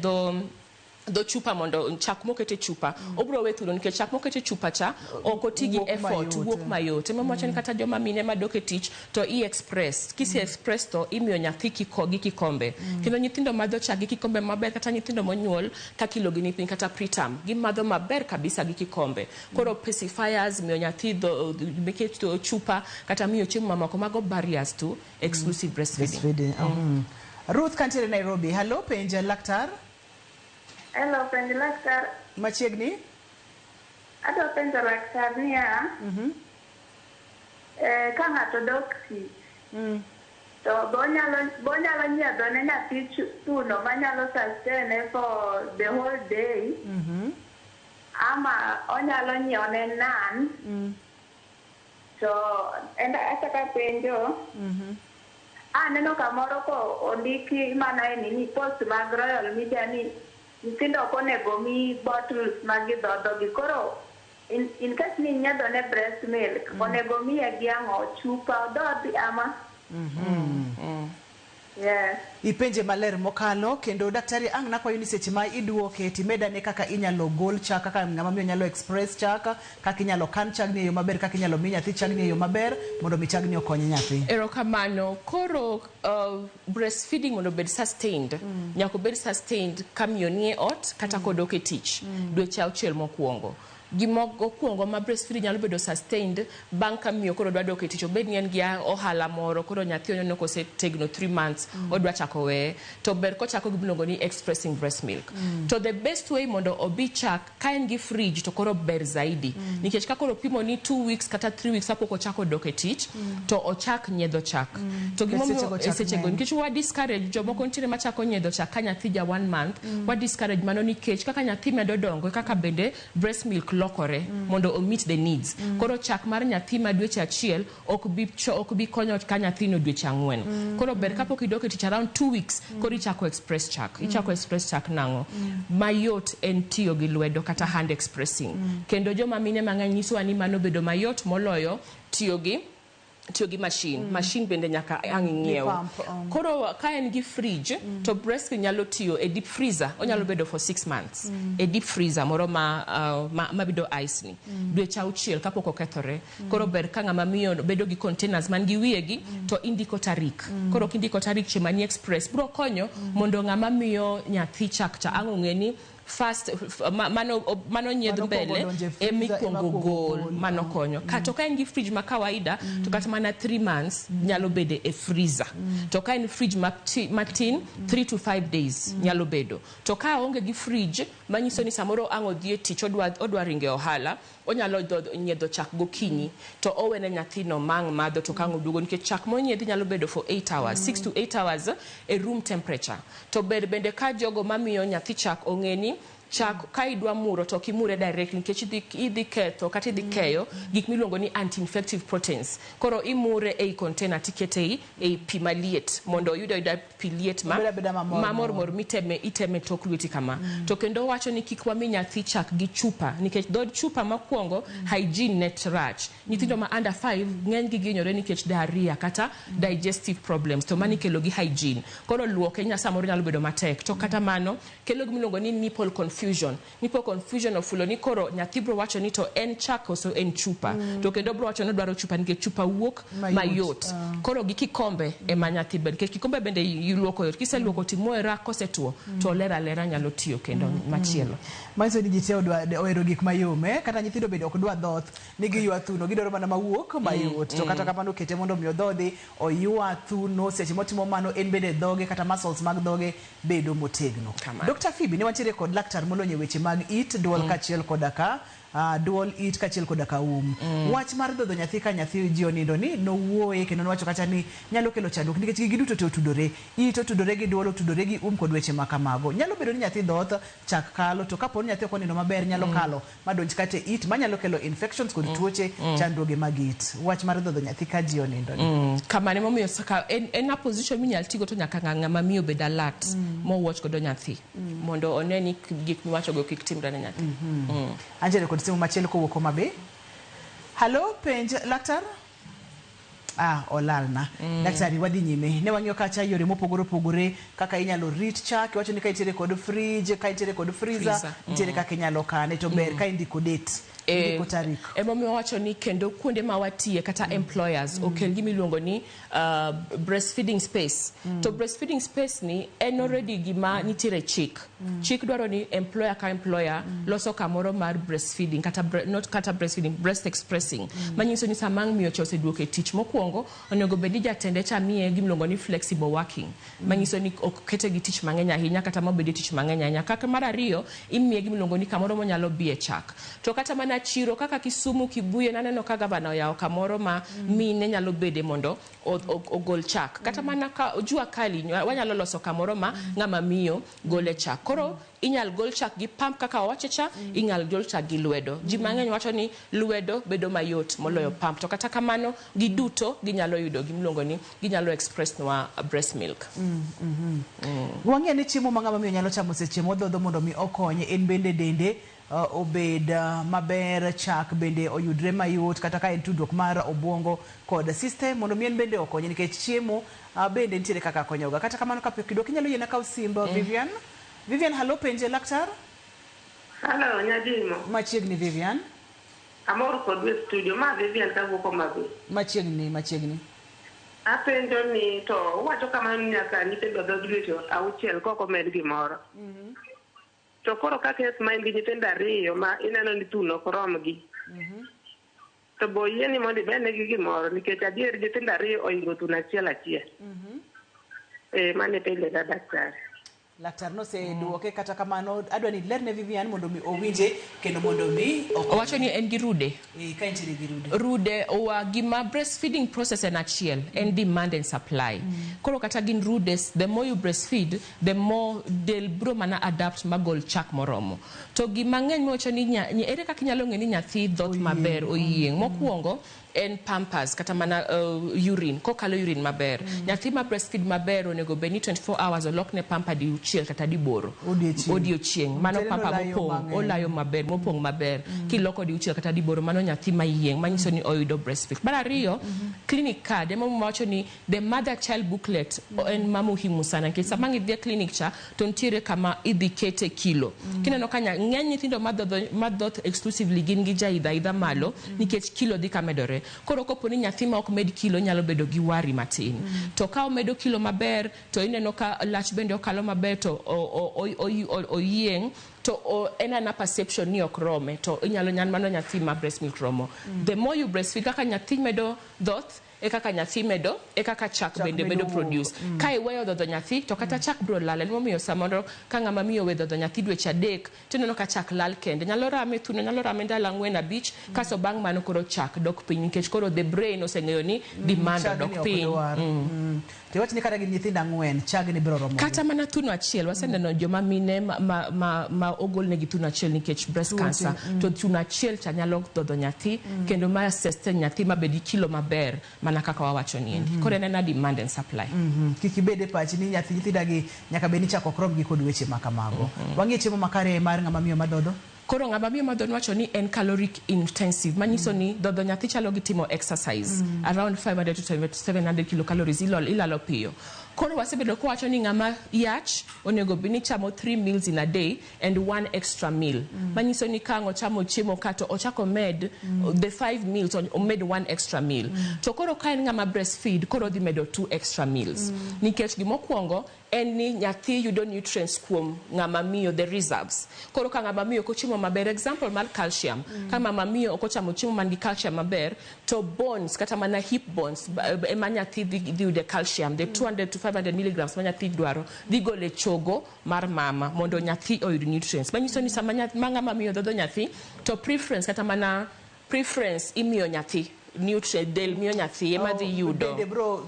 dho chupa mondo chak mokete chupa obiro we thuno nikech chak mokete chupa cha ok oti gi effort, wuok mayot. Ema wacho ni kata joma mine madok e tich to i express, kisi express to imiyo nyathi gi kikombe. Kendo nyithindo madho chak gi kikombe maber, kata nyithindo monyuol ka kilo gi ni piny kata preterm gimadho maber kabisa gi kikombe. Koro pacifiers, miyo nyathi dho chupa kata miyo chiemo mamoko, mago barriers to exclusive breastfeeding. Ruth kantiere Nairobi. Hello, penj laktar. Hello, penj laktar. Machiegni. Adwa penjo laktar niya, ka ng'ato dok tich, to bonyalo nyiedho ne nyathi thuno manyalo sustain for the whole day, ama onyalo nyiewo ne nan. To achako penjo, aneno kamoro ko ondiki mana e nini post mag Royal Media ni Nyithindo ok onego mi bottles ma gidhodho gi. Koro in case ni nyiedho ne breast milk, onego miye gi ang'o? Chupa odhodhi ama? Yes. Ipenje maler mokalo kendo daktari ang' nakwayo ni seche ma iduoke timedane kaka inyalo gol chak kaka ng'ama miyo nyalo express chak kaka inyalo kan chagni e yo maber kaka inyalo mi nyathi chagni e yo maber mondo mi chagni okony nyathi. Erokamano. Koro breastfeeding mondo obed sustained, nyaka obed sustained ka miyo nie ot kata kodok e tich dweche 6 mokwongo. Gimokwongo ma breastfeeding nyalo bedo sustained bang' ka miyo koro dwa dok e tich, obed ni en gi ohala moro, koro nyathi oneno kosetegno 3 months, odwa chako weye, to ber kochako gi miluongo ni expressing breast milk. To the best way mondo obi chak ka en gi fridge to koro ber zaidi. Nikech ka koro pimo ni 2 weeks kata 3 weeks kapok ochako dok e tich, to ochak nyiedho chak. To gimomiyo e sechego nikech wa discourage jomoko nitiere machako nyiedho chak ka nyathi ja 1 month, wa discourage mano nikech kaka nyathi medo dongo kaka bende breast milk lokore mondo o meet the needs. Koro chak mar nyathi ma dweche 1 ok bi konyo ka nyathino dweche 4. Koro ber kapok idok e tich around 2 weeks, koro ichako express chak. Ichako express chak nang'o? Mayot en tiyo gi lwedo kata hand expressing. Kendo joma mine mang'eny nyisowa ni mano bedo mayot moloyo tiyo gi machine. Machine bende nyaka ang' ing'iew. Koro ka en gi fridge, to breast nyalo tiyo e deep freezer. Onyalo bedo for 6 months. E deep freezer moro ma bedo ice ni. Dweche 6 kapok okethore. Koro ber ka ng'ama miyo bedo gi containers man gi wiyegi to indiko tarik. Koro kindiko tarik chieng' mani express bro konyo mondo ng'ama miyo nyathi chak cha ang' ong'e ni first mano nyiedh mbele emikwongo gol mano konyo. Kato ka en gi fridge ma kawaida to kata mana 3 months nyalo bedo e freezer. To ka en fridge matin 3 to 5 days nyalo bedo. To ka onge gi fridge manyiso ni samoro ang' odhi e tich odwa ringe ohala, onyalo nyiedho chak gokinyi to owene nyathino mang' madho to kang' oduogo nikech chak monyiedhi nyalo bedo for 8 hours, 6 to 8 hours e room temperature. To ber bende ka jogo mamiyo nyathi chak ong'e ni chak ka idwa muro to ok imure directly nikech idhi ketho kata idhi keyo gik miluongo ni anti-infective proteins. Koro imure ei container tikete ei pi maliet mondo oyud ayuda pi liet ma mor miteme iteme tok lweti kama. To kendo wacho ni kik wami nyathi chak gi chupa nikech dhod chupa mokwongo hygiene net rach. Nyithindo ma under 5 ng'eny gi ginyore nikech diarrhea kata digestive problems to mani kelo gi hygiene. Koro luoke samoro nyalo bedo matek. To kata mano kelo gimiluongo ni nipple confusion. Nipple confusion ofulo ni koro nyathi bro wacho ni to en chak koso en chupa. To kendo bro wacho ni odwaro chupa nikech chupa wuok mayot. Koro gi kikombe ema nyathi bende nikech kikombe bende iluoko yot. Kiseluoko timoye rak kosetuo to ler alera nyalo tiyo kendo machielo. Manyiso ni ji te ohero gik mayom, kata nyithindo bende ok dwa dhoth ni giywa thuno, gidwaro mana mawuok mayot. To kata kamano kete mondo mi odhodhi oywa thuno, seche motimo mano en bende dhoge kata muscles mag dhoge bedo motegno. Dr. Phoebe, ne wantiere kod laktar molony e weche mag it, duol kaachiel koda ka duol, it kaachiel koda ka um. Wach mar dhodho nyathi ka nyathi ji onindo ni nowuoye kendo nowacho kacha ni nyalo kelo chandruok nikech gigi duto te otudore. It otudore gi duol, otudore gi um kod weche ma kamago. Nyalo bedo ni nyathi dhoth, chak kalo, to kapo ni nyathi ok onindo maber nyalo kalo madonj kata e it manyalo kelo infections kod tuoche, chandruoge mag it. Wach mar dhodho nyathi ka ji onindo ni. Kamano emomiyo saka en a position minyal tigo to nyaka ng'ama miyo bed alert mowatch godo nyathi mondo one ni gik miwachogo kik timre ne nyathi. Antiere kod simu machielo kowuok Homa Bay. Hallo, penj laktar? Olalna. Daktari, wadhi nyime. Ne wang'iyo kacha yore mopogore opogore kaka inyalo rit chak. Iwacho ni ka intiere kod fridge, ka intiere kod freezer, nitiere kaka inyalo kane to ber ka indiko date. Indiko tarik. Emomiyo wacho ni kendo kuonde ma watiye kata employers okel gima iluongo ni breastfeeding space. To breastfeeding space ni en already gima nitiere chik. Chik dwaro ni employer ka employer loso kamoro mar breastfeeding kata not kata breastfeeding, breast expressing. Manyiso ni sama miyo cha oseduoke tich mokwongo onego bed ni jatende cha miye gima iluongo ni flexible working. Manyiso ni ok kete gi tich mang'eny ahinya kata mabede tich mang'eny ahinya. Kaka mar ariyo imiye gima iluongo ni kamoro monyalo biye chak. To kata mana mana chiro kaka Kisumu, Kibuye, naneno ka gavana oyawo kamoro ma mine nyalo bede mondo ogol chak. Kata mana ka jua kali, wanyalo loso kamoro ma ng'ama miyo gole chak. Koro inyal gol chak gi pump kaka owache cha, inyal gol chak gi lwedo. Ji mang'eny wacho ni lwedo bedo mayot moloyo pump, to kata kamano giduto ginyalo yudo gimiluongo ni ginyalo express nwa breast milk. Wang'eyo ni chiemo ma ng'ama miyo nyalo chamo seche modhodho mondo mi okonye en bende dende obed maber, chak bende oyudre mayot, kata ka en tudruok mar obwongo kod system mondo mi en bende okonye, nikech chiemo bende nitiere kaka konyoga. Kata kamano, kapok idwok, inyalo yiena kaw simb Vivian. Vivian, halo, penje laktar. Halo, Nyadimo. Machiegni, Vivian. Amor kodu e studio. Ma Vivian kawuok Homa Bay. Machiegni, machiegni. Apenjo ni to uwacho kamano ni nyaka nyithindo dhodh dweche 6 kok omed gimoro. To koro ka kes ma in gi nyithindo ariyo ma ineno ni thuno ok romgi. To bo yieni mondo ibednegi gimoro, nikech adier nyithindo ariyo oingo thuno achiel achiel. Eh, mano e penjo ga, daktari. Laktar noseduoke, kata kamano adwa ni lerne Vivian mondo mi owinje kendo mondo mi okonye. Owacho ni en gi rude. Eh, ka entiere gi rude. Rude owa gima breastfeeding process en achiel, en demand and supply. Koro kata gin rudes, the more you breastfeed, the more del bro mana adapt magol chak moromo. To gima ng'eny mowacho ni ere kaka inyalo ng'e ni nyathi dhoth maber, oyieng'? Mokwongo en pampers kata mana urine, kokalo urine maber. Nyathi ma breastfeed maber onego bed ni 24 hours olokne pamper diuchiel kata diboro. Odiochieng'. Odiochieng'. Mano Tiende pamper olayo mopong', mang'eny. olayo maber, mopong' maber. Kiloko diuchiel kata diboro, mano nyathi mayieng', manyiso ni oyudo breastfeed. Mar ariyo, clinic card, ema wacho ni the mother child booklet en ma muhimu sana, nikech sama idhi e clinic cha, to nitiere kama idhi kete kilo. Kineno ka ng'eny nyithindo madhoth exclusively gin gi jaidha idha malo, nikech kilo dhi ka medore. Koro kopo ni nyathi ma ok med kilo nyalo bedo gi worry matin. To ka omedo kilo maber, to ineno ka lach bende okalo maber, to oyieng', to en ana perception ni ok rome, to inyalo nyan mano nyathi ma breast milk romo. The more you breastfeed, kaka nyathi medo dhoth, e kaka nyathi medo, e kaka chak Chak bende medo medo produce. Ka iweyo dhodho nyathi, to kata chak bro lal. En momiyo samoro ka ng'ama miyo we dhodho nyathi dweche 3, tineno ka chak lal kende. Nyalo rame thuno, nyalo rame ndalo 4, 5, kasto bang' mano koro chak dok piny, nikech koro the brain oseng'eyo ni demand Chagni odok ok piny. dwar. To iwach ni kata gi nyithindo 4, chagni biro romo. Kata mana thuno achiel, waseneno joma mine ma ogolnegi thuno achiel nikech breast Tuoche, cancer. To thuno achiel cha nyalo dhodho nyathi, kendo ma sustain nyathi mabed gi kilo maber, mana kaka wawacho ni endi. Koro en ena demand and supply. Kik ibed e pachi ni nyathi nyithindagi nyaka bed ni chak ok rom gi kod weche ma kamago. Wang'e chiemo makare mar ng'ama miyo madhodho. Koro ng'ama miyo madhodho wacho ni en caloric intensive, manyiso ni dhodho nyathi chalo gi timo exercise. Around 500 to 700 kilocalories ilalo piyo. Koro wasebedo kowacho ni ng'ama yach onego bed ni chamo 3 meals in a day and 1 extra meal. Manyiso ni ka ang' ochamo chiemo ka to ochako med the 5 meals, omed 1 extra meal. To koro ka en ng'ama breastfeed, koro odhi medo 2 extra meals. Nikech gimokwongo en ni nyathi yudo nutrients kuom ng'ama miyo, the reserves. Koro ka ng'ama miyo ok ochiemo maber, example mar calcium, ka mama miyo ok ochamo chiemo man gi calcium maber, to bones kata mana hip bones ema nyathi dhi yude calcium, the 200 to 500 milligrams ma nyathi dwaro dhi golo e chogo mar mama mondo nyathi oyud nutrients. Manyiso ni sama ma ng'ama miyo dhodho nyathi, to preference kata mana preference imiyo nyathi, nutrient del miyo nyathi ema dhi yudo. Dende bro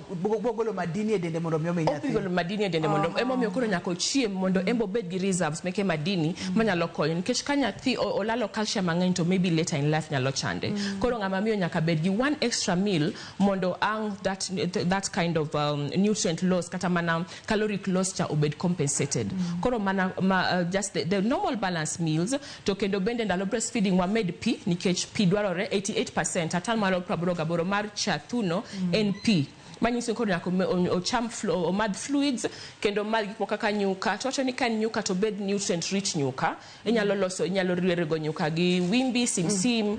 golo madini e dende mondo mi omi nyathi. Obiro golo madini e dende mondo emomiyo koro nyaka ochiem mondo en be obed gi reserves meke madini manyalo konyo, nikech ka nyathi olalo calcium mang'eny to maybe later in life nyalo chande. Koro ng'ama miyo nyaka bed gi 1 extra meal mondo ang' that kind of nutrient loss kata mana caloric loss cha obed compensated. Koro mana ma, just the normal balanced meals, to kendo bende ndalo breastfeeding wamed pi, nikech pi dwarore 88%, 88% mar cha thuno en pi. Manyiso ni koro nyaka ocham omadh fluids kendo omadh gik moko kaka nyuka. To wacho ni ka en nyuka to obed nutrient rich nyuka. Inyalo loso, inyalo rego nyuka gi wimbi, simsim,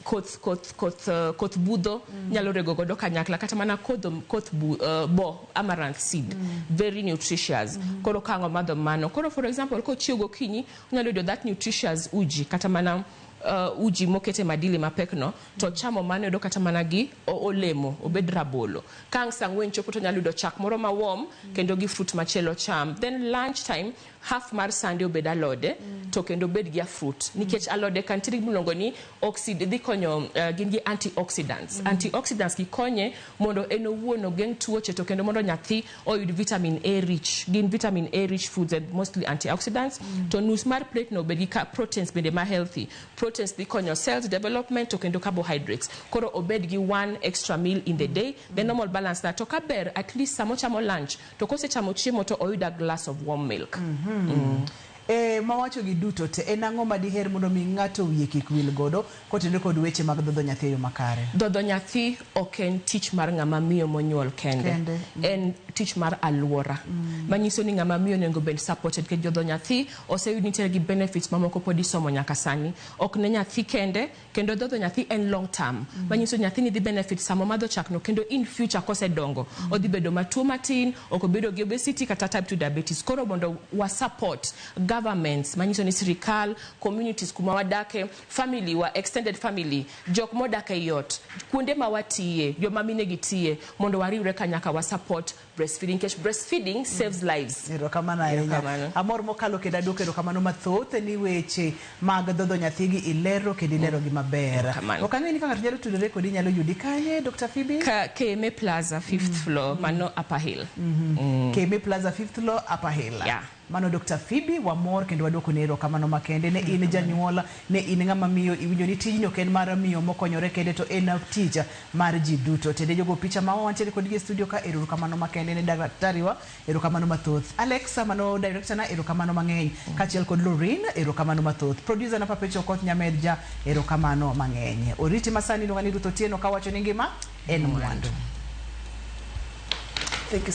koth budho, inyalo rego godo kanyakla, kata mana koth bo, amaranth seed, very nutritious. Koro ka ang' omadho mano, koro for example kochiew gokinyi, onyalo yudo that nutritious uji, kata mana uji mokete madili mapek no to chamo mano yudo kata mana gi olemo, obed rabolo. Ka ang' sa 4 chopo to onyalo yudo chak moro ma warm kendo gi fruit machielo cham. Then lunch time, half mar sande obed alode to kendo obed gi a fruit, nikech alode ka nitiere gimiluongo ni oxid dhi konyo, gin gi antioxidants. Antioxidants gi konye mondo en owuon ogeng' tuoche to kendo mondo nyathi oyud vitamin A rich, gin vitamin A rich foods and mostly antioxidants. To nus mar plate no obed gi proteins bende ma healthy. Proteins dhi konyo cells development to kendo carbohydrates. Koro obed gi one extra meal in the day, the normal balance that. To kaber at least sama ochamo lunch to kosechamo chiemo to oyud a glass of warm milk. E mawacho gi duto te, en ang'o ma diher mondo mi ng'ato wiye kik wil godo kotenore kod weche mag dhodho nyathi e yo makare? Dhodho nyathi ok en tich mar ng'ama miyo monyuol kende. Kende. En tich mar aluora. Manyiso ni ng'ama miyo onego bed supported nikech dhodho nyathi oseyud nitiere gi benefits mamoko pod isomo nyaka sani. Ok ne nyathi kende, kendo dhodho nyathi en long term. Manyiso ni nyathi nidhi benefit sama omadho chak no kendo in future kosedongo odhi bedo matuo matin, ok obedo gi obesity kata type 2 diabetes. Koro mondo wa support governments, manyiso ni sirikal, communities kuma wadake, family wa, extended family, jok modak ei ot, kuonde ma watiye, joma mine gi tiye, mondo wariwre kanyaka wa support breastfeeding nikech breastfeeding saves lives. Erokamano ahinya. Erokamano. Amor mokalo kendo aduoko erokamano mathoth ni weche mag dhodho nyathigi ilero kendo ilero gi maber. Erokamano. Ok ang'eyo ni ka ng'ato nyalo tudore kodi, nyalo yudi kanye, Dr. Phoebe? Ka KMA Plaza, fifth floor, mano Upper Hill. KMA Plaza, fifth floor, Upper Hill. Yeah. Mano Dr. Phoebe, wamor kendo waduoko ne erokamano makende. Ne in janyuol, ne in ng'ama miyo, iwinjo ni tijni ok en mar miyo mokonyore kende to en tich mar ji duto. Tende jogo picha ma wantiere kodgi e studio ka, erokamano makende ne daktari wa, erokamano mathoth. Alexa mano director na, erokamano mang'eny. Kaachiel kod Lorraine, erokamano mathoth. Producer na Papecho Okoth Nyamedja, erokamano mang'eny. Oriti masani iluonga ni Ruth Otieno kawacho ni ngima en mwandu. Thank you.